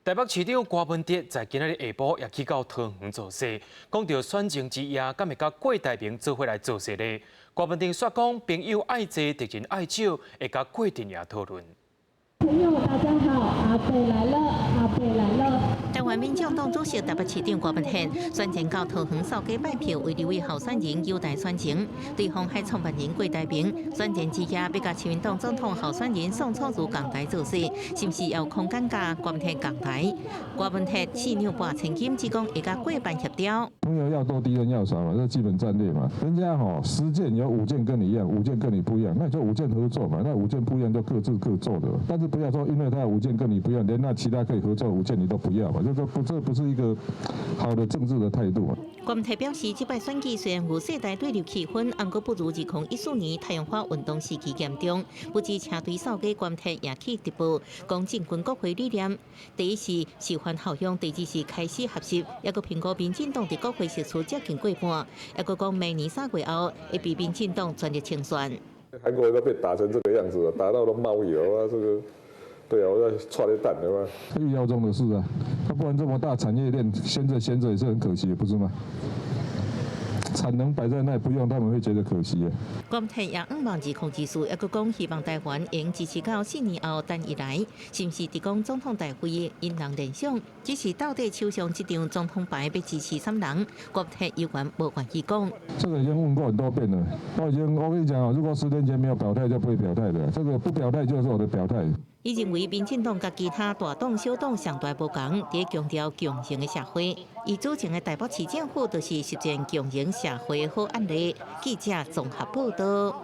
Speaker 1: 台北市長郭文哲在今仔日下晡也去到桃園造勢，講著選情之夜，敢會佮郭台銘做伙來造勢呢？郭文哲煞講，朋友愛濟，敵人愛少，會佮郭陣營討論。
Speaker 20: 朋友大家好，阿伯來了，阿伯來了。
Speaker 5: 台灣民眾黨主席台北市長郭文哲選前到桃園掃街拜票，為立委候選人優待選情。對鴻海創辦人郭台銘選前之夜，欲佮親民黨總統候選人宋楚瑜仝台造勢，是毋是有空間佮郭文哲仝台？郭文哲4兩撥千金，只講會佮郭辦協調。
Speaker 22: 朋友要多，敵人要少嘛，這基本戰略嘛。人家吼10件有5件跟你一樣，5件跟你不一樣，那就5件合作嘛。那5件不一樣就各自各做的，但是不要說因為他5件跟你不一樣，連那其他可以合作5件你都不要嘛。這不是一個好的政治的態度啊。
Speaker 5: 郭文哲表示，這擺選舉雖然有世代對立氣氛，毋過不如2014年太陽花運動時期嚴重。不止車隊掃街，郭文哲也去直播，講進軍國會理念。第一是示範效用，第二是開始學習，抑閣評估民進黨佇國會席次接近過半，抑閣講明年3月後會被民進黨全力清算。
Speaker 22: 韓國都被打成這個樣子了，打到都冒油啊！這個。對啊，我在剉咧等的嘛。預料中的事啊，那不然這麼大產業鏈，閒著閒著也是很可惜，不是嗎？產能擺在那不用，他們會覺得可惜。
Speaker 5: 郭文哲也向望2024，抑閣講希望台灣會支持到4年後陳伊來，是毋是佇講總統大位引人聯想？只是到底手上這張總統牌欲支持啥人？郭文哲猶原無願意講。
Speaker 22: 這個已經問過很多遍了，我已經我跟你講啊，如果10年前沒有表態，就不會表態的。這個不表態就是我的表態。
Speaker 5: 伊認為民進黨佮其他大黨、小黨上大無仝，佇強調共榮的社會。伊主政的台北市政府就是實踐共榮社會的好案例。記者綜合報導。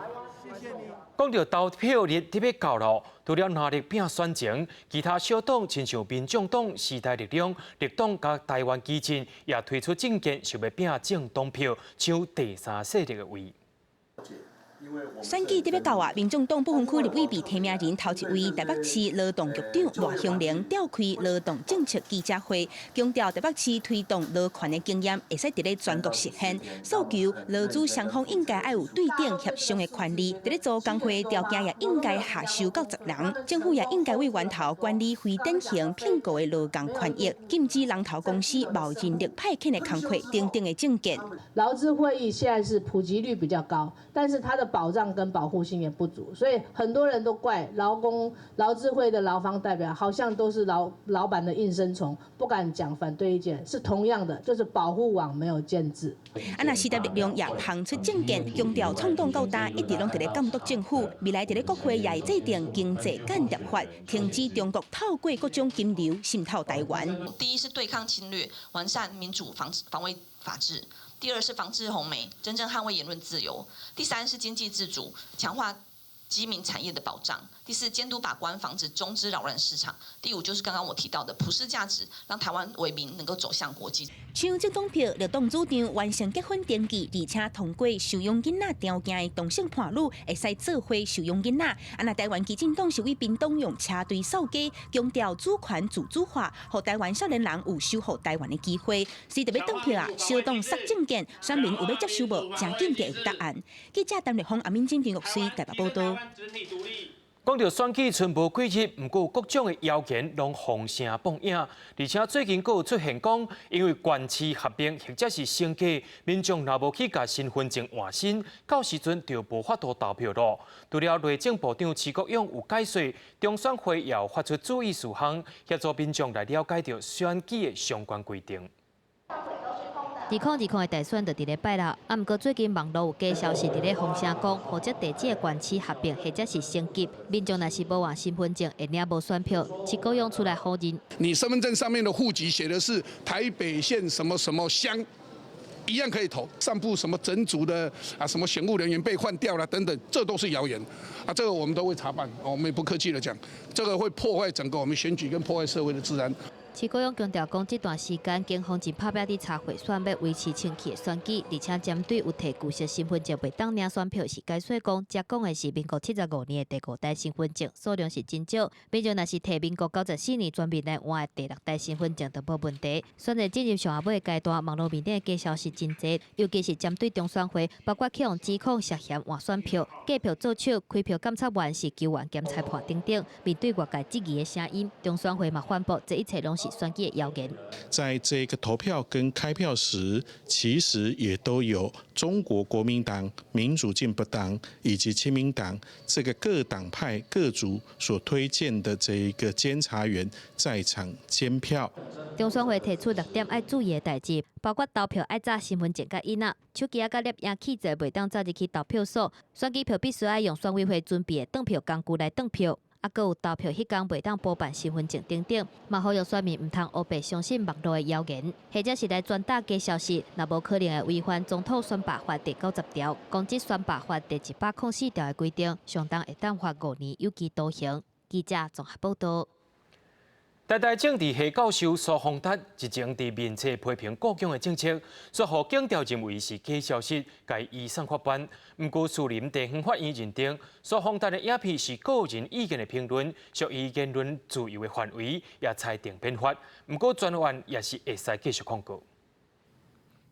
Speaker 1: 講著投票日特別到囉，除了藍綠拼選情，其他小黨親像民眾黨、時代力量、綠黨佮台灣基進，也推出政見，想欲拼政黨票，搶第三勢力的位。
Speaker 7: 選舉欲到啊！民眾黨不分區立委被提名人頭一位台北市勞動局長賴香伶召開勞動政策記者會，強調台北市推動勞權的經驗會使佇咧全國實現，訴求勞資雙方應該愛有對等協商的權利，佇咧做工會條件也應該下修到十人，政府也應該對源頭管理非典型聘僱的勞工權益，禁止人頭公司冒人力派遣的工課等等的政見。
Speaker 8: 勞資會議現在是普及率比較高，但是它的保障跟保護性也不足，所以很多人都怪勞工勞資會的勞方代表，好像都是老老闆的應聲蟲，不敢講反對意見。是同樣的，就是保護網沒有建制。
Speaker 7: 啊，若時代力量也拋出政見，強調創黨到今一直攏佇咧監督政府，未來佇咧國會也會制定經濟間諜法，停止中國透過各種金流滲透台灣。
Speaker 9: 第一是對抗侵略，完善民主防防衛法制；第二是防治紅媒，真正捍衛言論自由；第三是經濟自主，強化機民產業的保障；第四，監督把關，防止中資擾亂市場；第五就是剛剛我提到的普世價值，讓台灣為民能夠走向國際。
Speaker 7: 搶政黨票，綠黨主張完成結婚登記，而且通過收養囡仔條件的同性伴侶會使做伙收養囡仔。啊，若台灣基進黨是對屏東用車隊掃街，強調主權自主化，予台灣少年人有守護台灣的機會。隨著欲轉票啊，小黨殺政見，選民有欲接受無？誠緊就有答案。記者陳立峰、阿敏珍、陳玉水台北報道。
Speaker 1: 講著選舉賰無幾日，毋過各種的謠言攏風聲放影，而且最近閣有出現講，因為縣市合併或者是升格，民眾若無去共身份證換新，到時陣就無法度投票囉。除了內政部長徐國勇有解說，中選會也有發出注意事項，協助民眾來了解著選舉的相關規定。
Speaker 2: 2020的大選就佇咧拜六，啊，毋過最近網路有假消息佇咧風聲講，負責地這個縣市合併或者是升級，民眾若是無換身份證，會領無選票。徐國勇出來否認。
Speaker 23: 你身份證上面的戶籍寫的是台北縣什麼什麼鄉，一樣可以投。散布什麼整組的啊，什麼選務人員被換掉了等等，這都是謠言。啊，這個我們都會查辦，我們也不客氣的講，這個會破壞整個我們選舉跟破壞社會的治安。
Speaker 2: 徐國勇強調講，這段時間警方真拍拚佇查賄選，欲維持清氣的選舉，而且針對有提舊式身份證袂當領選票，是解說講，這講的是民國75年的第五代身份證，數量是真少。民眾若是提民國94年全面來換的第六代身份證，就無問題。選戰進入上後尾階段，網路面頂的假消息真濟，尤其是針對中選會，包括去予指控涉嫌換選票、計票做手、開票監察員是球員兼裁判等等。面對外界質疑的聲音，中選會嘛反駁，這一切攏是選舉的謠言。
Speaker 24: 在這個投票跟開票時，其實也都有中國國民黨、民主進步黨以及親民黨這個各黨派各組所推薦的這一個監察員在場監票。
Speaker 2: 中選會提出六點愛注意的代誌，包括投票愛紮身份證佮印仔，手機仔佮攝影器材袂當走入去投票所，選舉票必須愛用選委會準備的轉票工具來轉票。啊，閣有投票彼工袂當補辦身份證等等，嘛呼籲選民毋通烏白相信網路的謠言，或者是來傳達假消息，若無可能會違反總統選罷法第90條、公職選罷法第104條的規定，相當會當罰5年有期徒刑。記者綜合報道。
Speaker 1: 台大政治系教授蘇宏達日前佇面冊批評故宮的政策，煞予檢調認為是假消息，共移送法辦。毋過士林地方法院認定蘇宏達的影片是個人意見的評論，屬於言論自由的範圍，也裁定免罰。毋過全案也是會使繼續控告。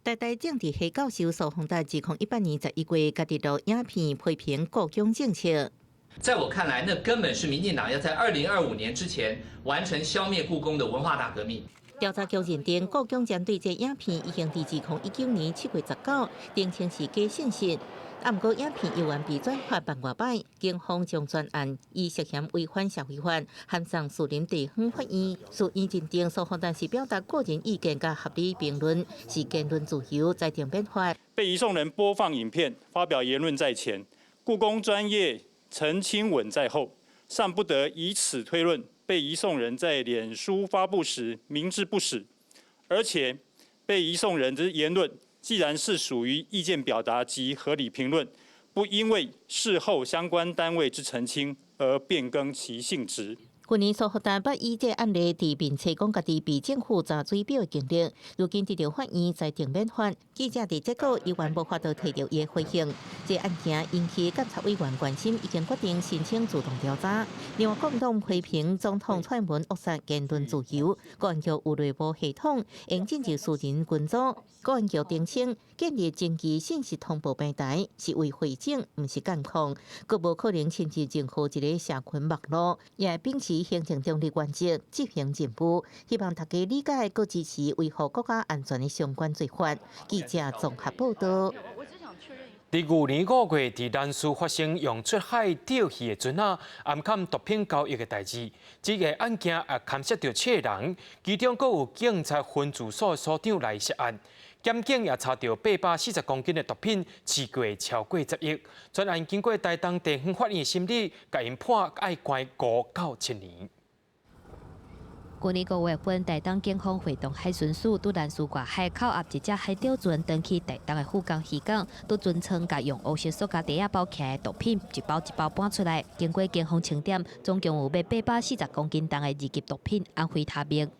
Speaker 5: 台大政治系教授蘇宏達2018年11月，家己錄影片批評故宮政策。
Speaker 25: 在我看來，那根本是民進黨要在2025年之前完成消滅故宮的文化大革命。
Speaker 5: 調查局認定，故宮針對這影片已經佇2019年7月19澄清是假信息。啊，毋過影片猶原被轉發萬外擺，警方將全案以涉嫌違反社會法，函送士林地方法院。訴院認定蘇宏達是表達個人意見佮合理評論，是言論自由，裁定免罰。
Speaker 27: 被移送人播放影片、發表言論在前，故宮專業澄清文在後，尚不得以此推論被移送人在臉書發布時明知不實，而且被移送人之言論既然是屬於意見表達及合理評論，不因為事後相關單位之澄清而變更其性質。
Speaker 5: 去年蘇福達捌以這案例佇面冊講家己被政府查水表的經歷，如今得著法院裁定免罰。記者佇這個猶原無法度提著伊的回應。這案件引起監察委員關心，已經決定申請自動調查。另外，國民黨批評總統蔡英文扼殺言論自由，國安局有內部系統，應進入私人群組。國安局澄清，建立證據信息通報平台是為匯整，毋是監控，閣無可能侵入任何一个社群網路，也會秉持行政中立原則執行任務，希望大家理解閣支持維護國家安全的相關做法。記者綜合報道。
Speaker 1: 佇舊年5月，佇蘭嶼發生用出海釣魚的船仔，暗崁毒品交易的代誌。這个案件也牽涉著七个人，其中閣有警察分駐所所長來涉案。檢警也查著840公斤的毒品，市價超過10億。全案經過台東地方法院審理，共𪜶判愛關5到7年。
Speaker 2: 舊年5月份，台東警方會同海巡署佇蘭嶼外海扣押一隻海釣船，轉去台東的富岡漁港，佇船艙共用烏色塑膠袋仔包起來的毒品，一包一包搬出來。經過警方清點，總共有約840公斤重的二級毒品安非他命。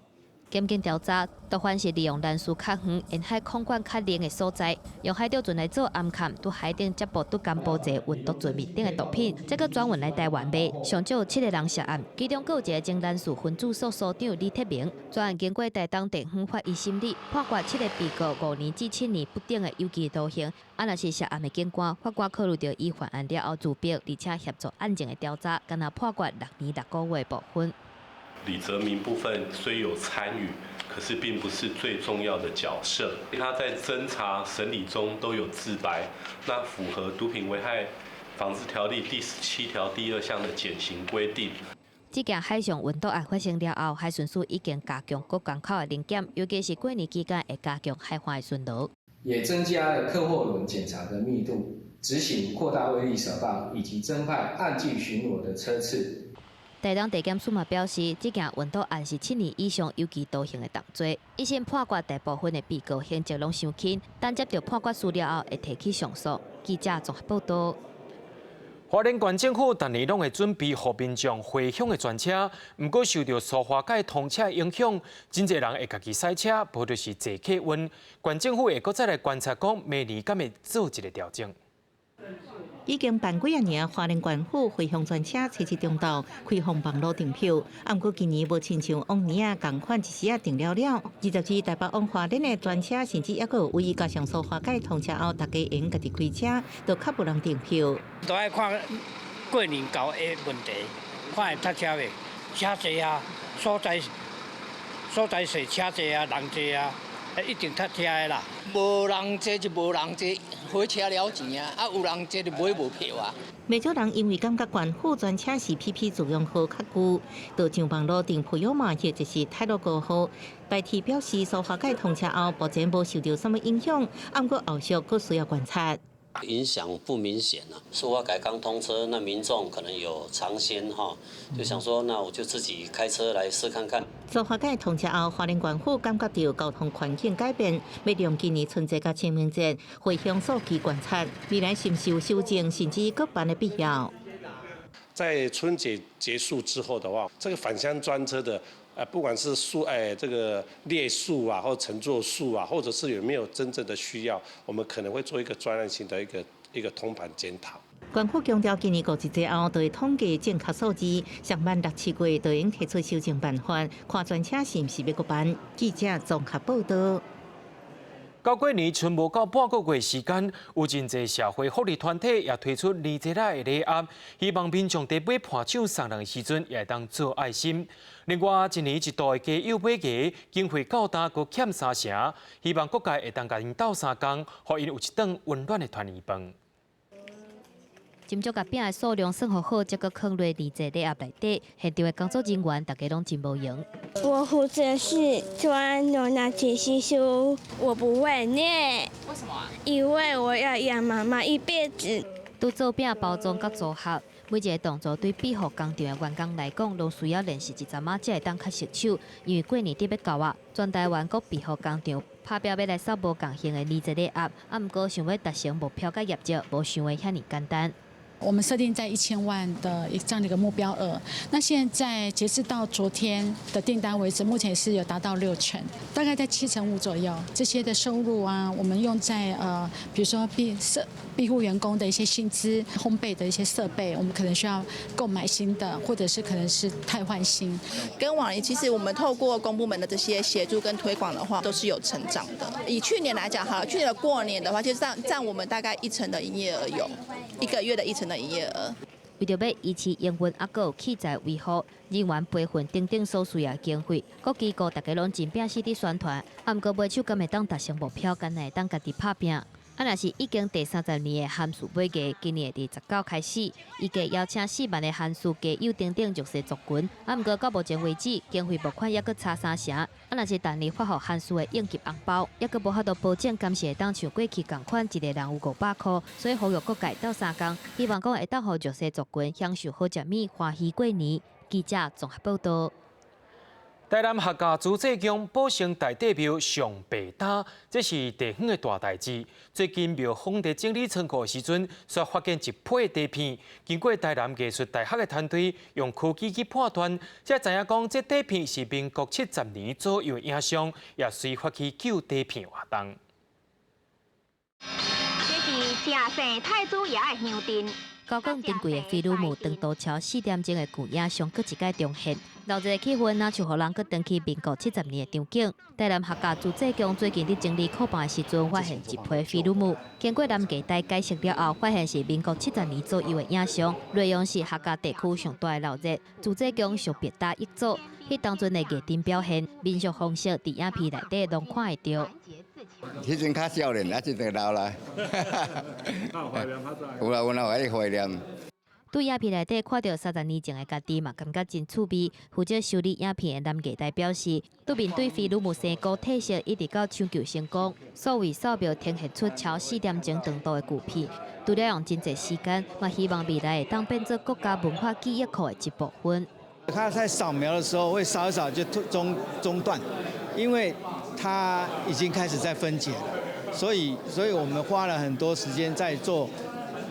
Speaker 2: 檢警調查，毒販是利用蘭嶼較遠、沿海控管較冷的所在，用海釣船來做暗崁，佇海頂接駁佇柬埔寨運毒船面頂的毒品，再閣轉運來台灣賣。上少有七個人涉案，其中閣有一个前蘭嶼分駐所所長李鐵明。全案經過台東地方法院審理，判決七个被告5年至7年不等的有期徒刑。啊，若是涉案的警官，法官考慮著伊犯案了後自白，而且協助案情的調查，干焦判決6年6個月的部分。
Speaker 3: 李澤民部分雖有參與，可是並不是最重要的角色。他在偵查審理中都有自白，那符合毒品危害防治條例第17條第2項的減刑規定。
Speaker 2: 這件海上運毒案發生了後，海巡署已經加強各港口的臨檢，尤其是過年期間會加強海岸的巡邏，
Speaker 10: 也增加了客貨輪檢查的密度，執行擴大威力掃蕩以及增派岸際巡邏的車次。
Speaker 2: 台東地檢署嘛表示，這件運毒案是7年以上有期徒刑的重罪。一審判決大部分的被告刑責攏傷輕，等接著判決書了後會提起上訴。記者綜合報道。
Speaker 1: 花蓮縣政府逐年攏會準備予民眾回鄉的專車，毋過受著蘇花改通車的影響，真濟人會家己駛車，無就是坐客運。縣政府會閣再來觀察，講明年敢會做一个調整。
Speaker 5: 已經辦幾仔年，花蓮縣府回鄉專車初七中晝開放網路訂票，啊，毋過今年無親像往年仔仝款一時仔訂了了。20日台北往花蓮的專車，甚至猶閣有位，加上蘇花改通車後，大家會用家己開車，都較無人訂票。
Speaker 12: 都愛看過年到的問題，看會塞車袂？車濟啊，所在所在踅車濟啊，人濟啊，一定塞車的啦。
Speaker 13: 無人坐就無人坐，火車了錢啊！啊，有人坐就買無票啊。
Speaker 5: 袂少人因為感覺縣府專車是 PP 自強號較舊，就上網路訂普悠瑪或者是太魯閣號。台鐵表示，蘇花改通車後，目前無受著啥物影響，毋過後續閣需要觀察。
Speaker 14: 影響不明顯啊，蘇花改剛通車，那民眾可能有嘗鮮哈，就想說，那我就自己開車來試看看。
Speaker 5: 蘇花改通車後，花蓮縣府感覺著交通環境改變，欲利用今年春節佮清明節回鄉數據觀察，未來是毋是有修正甚至閣辦的必要？
Speaker 15: 在春節結束之後的話，這個返鄉專車的，不管是數，這個列數啊，或乘坐數啊，或者是有沒有真正的需要，我們可能會做一個專案性的一個通盤檢討。
Speaker 5: 縣府強調，今年五一節後，就會統計正確數字，上晚六七月就會提出修正辦法，看專車是毋是欲閣辦。記者綜合報道。
Speaker 1: 到過年賰無夠半個月時間，有真濟社會福利團體也推出年節仔的禮盒，希望民眾佇買伴手送人的時陣，也會當做愛心。另外，一年一度的街友買雞，經費到今閣欠三成，希望各界會當共𪜶鬥相共，予𪜶有一頓溫暖的團圓飯。
Speaker 2: 斟酌共餅的數量算予好，才閣囥落年節禮盒內底。現場的工作人員逐家攏真無閒。
Speaker 26: 我負責是裝牛奶提示書，我不會念。
Speaker 9: 為什麼啊？
Speaker 26: 因為我要養媽媽一輩子。
Speaker 2: 拄做餅包裝佮組合，每一个動作對庇護工廠的員工來講，攏需要練習一陣仔，才會當較熟手。因為過年得欲到啊，全台灣各庇護工廠拍拚欲來掃無仝型的尼日利亞，啊，毋過想欲達成目標佮業績，無想的遐爾簡單。
Speaker 4: 我們設定在1000萬的一這樣的一個目標額，那現在截至到昨天的訂單為止，目前是有達到6成，大概在7.5成左右。這些的收入啊，我們用在比如說庇護員工的一些薪資、烘焙的一些設備，我們可能需要購買新的，或者是可能是汰換新。
Speaker 9: 跟往年其實我們透過公部門的這些協助跟推廣的話，都是有成長的。以去年來講，好了，去年的過年的話，就佔我們大概1成的營業額有，一個月的1成的營業額。
Speaker 2: 為著欲維持營運，猶閣有器材維護、人員培訓等等所需要經費，各機構大家攏真拚死佇宣傳。啊，毋過買手敢會當達成目標，敢若會當家己拍拚。啊，若是已經第30年的寒暑買藝，今年會佇19開始，預計邀請4萬个寒暑家友等等弱勢族群。啊，毋過到目前為止，經費募款猶閣差3成。啊，若是逐年發予寒暑的應急紅包，猶閣無法度保證敢是會當像過去仝款，一個人有500箍。所以呼籲各界鬥相共，希望講會當予弱勢族群享受好食物，歡喜過年。記者綜合報導。
Speaker 1: 台南客家諸濟宮保生大帝廟上白擔，這是地方的大代誌。最近廟方佇整理倉庫的時陣，煞發現一批底片。經過台南藝術大學的團隊用科技去判斷，才知影講這底片是民國70年左右的影像，也隨發起救底片活動。
Speaker 6: 這是正生太子爺的香殿。
Speaker 2: 高港珍貴的菲魯姆長途橋4點鐘的舊影像，閣一擺重現，鬧熱的氣氛，若像予人閣轉去民國70年的場景。台南客家諸濟宮最近佇整理庫房的時陣，發現一批菲魯姆。經過南藝大解釋了後，發現是民國七十年左右的影像，內容是客家地區上大的鬧熱，諸濟宮上白擔一組。彼當陣的藝陣表現、民俗方式，佇影片內底攏看會著。
Speaker 16: 彼陣較少年，啊，這陣老啦。有啦有啦，會懷念。
Speaker 2: 對影片內底看著30年前的家己嘛，感覺真趣味。負責修理影片的南藝大表示，對面對菲魯姆生高褪色，一直到搶救成功，數位掃描呈現出超4點鐘長度的舊片。除了用真濟時間，嘛希望未來會當變做國家文化記憶庫的一部分。
Speaker 10: 它在掃描的時候會掃一掃就中斷，因為它已經開始在分解了，所以我們花了很多時間在做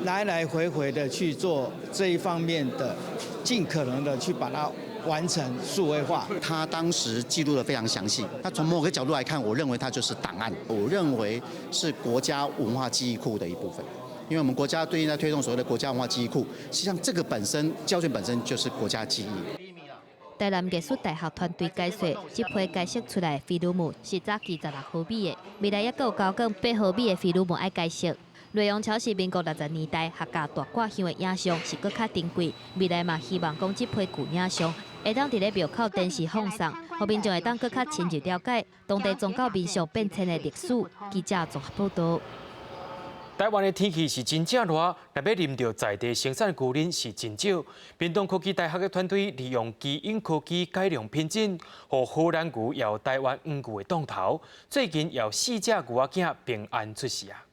Speaker 10: 來來回回的去做這一方面的，盡可能的去把它完成數位化。
Speaker 17: 他當時記錄得非常詳細，那從某個角度來看，我認為它就是檔案，我認為是國家文化記憶庫的一部分。因為我們國家最近在推動所謂的國家文化記憶庫，實際上這個本身膠卷本身就是國家記憶。
Speaker 2: 台南藝術大學團隊解說，這批解析出來的菲魯姆是早期16毫米的，未來猶閣有高港8毫米的菲魯姆愛解析。內容超是民國60年代客家大掛香的影像，是閣較珍貴。未來嘛希望講這批舊影像會當佇咧廟口電視放送，予民眾會當閣較深入了解當地宗教民俗變遷的歷史。記者綜合報導。
Speaker 1: 台灣的天氣是真正熱，若欲啉著在地生產牛奶是真少。屏東科技大學的團隊利用基因科技改良品種，予荷蘭牛搖台灣黃牛的擋頭。最近有四隻牛仔囝平安出世啊！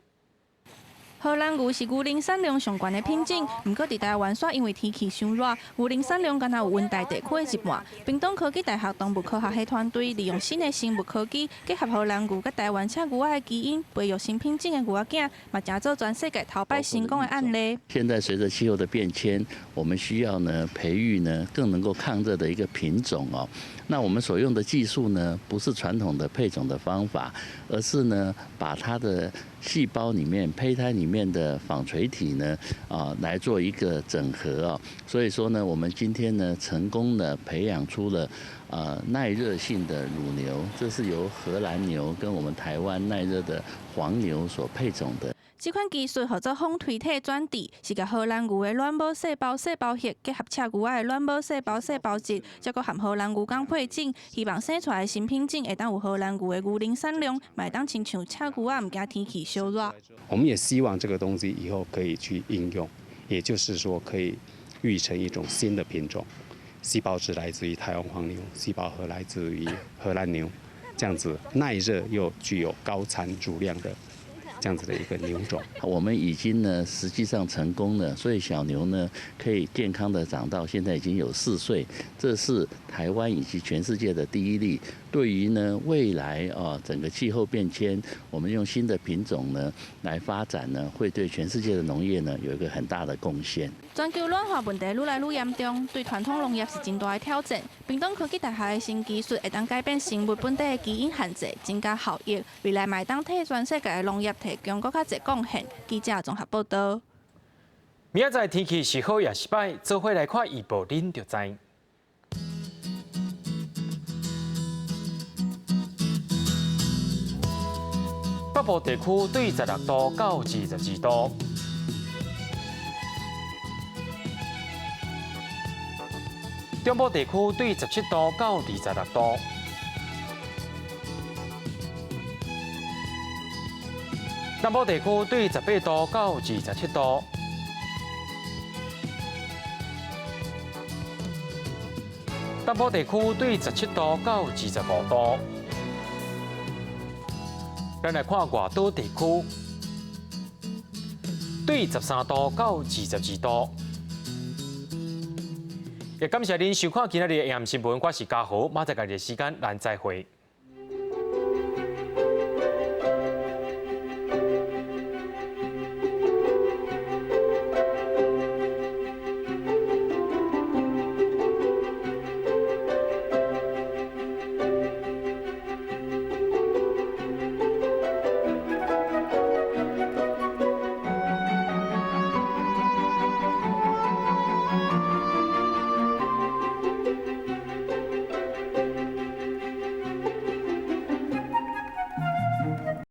Speaker 18: 荷蘭牛是牛奶產量上懸的品種，毋過佇台灣煞因為天氣傷熱，牛奶產量干焦有溫帶地區的一半。屏東科技大學動物科學系團隊利用新的生物科技，結合荷蘭牛佮台灣赤牛仔的基因，培育新品種的牛仔囝，嘛成做全世界頭擺成功的案例。
Speaker 19: 現在隨着氣候的變遷，我們需要呢培育呢更能夠抗熱的一個品種哦。那我們所用的技術呢，不是傳統的配種的方法，而是呢把它的細胞裡面、胚胎裡面的紡錘體呢，啊，來做一個整合啊。所以說呢，我們今天呢，成功的培養出了耐熱性的乳牛，這是由荷蘭牛跟我們台灣耐熱的黃牛所配種的。
Speaker 18: 這款技術號做紡錘體轉殖，是共荷蘭牛的卵母細胞細胞核結合赤牛仔的卵母細胞細胞質，再閣和荷蘭牛仝配種，希望生出來的新品種會當有荷蘭牛的牛奶產量，嘛會當親像赤牛仔毋驚天氣燒熱。
Speaker 21: 我們也希望這個東西以後可以去應用，也就是說可以育成一種新的品種，細胞質來自於台灣黃牛，細胞核來自於荷蘭牛，這樣子耐熱又具有高產乳量的。這樣子的一個牛種。
Speaker 19: 我們已經呢實際上成功了，所以小牛呢可以健康的長到現在已經有4歲，這是台灣以及全世界的第一例。對於呢未來啊整個氣候變遷，我們用新的品種呢來發展呢，會對全世界的農業呢有一個很大的貢獻。
Speaker 18: 全球暖化問題愈來愈嚴重，對傳統農業是真大的挑戰。屏東科技大學的新技術會當改變生物本底的基因限制，增加效益，未來嘛會當替全世界的農業提供閣較濟貢獻。記者綜合報道。
Speaker 1: 明仔載天氣是好抑是䆀，做伙來看預報，恁就知。北部地區對16度到22度，中部地區對17度到26度，南部地區對18度到27度，東部地區對17度到25度。咱來看外島地區，對13度到22度。也感謝您收看今仔日的 AM 新聞，我是嘉豪，明仔載仝個時間，咱再會。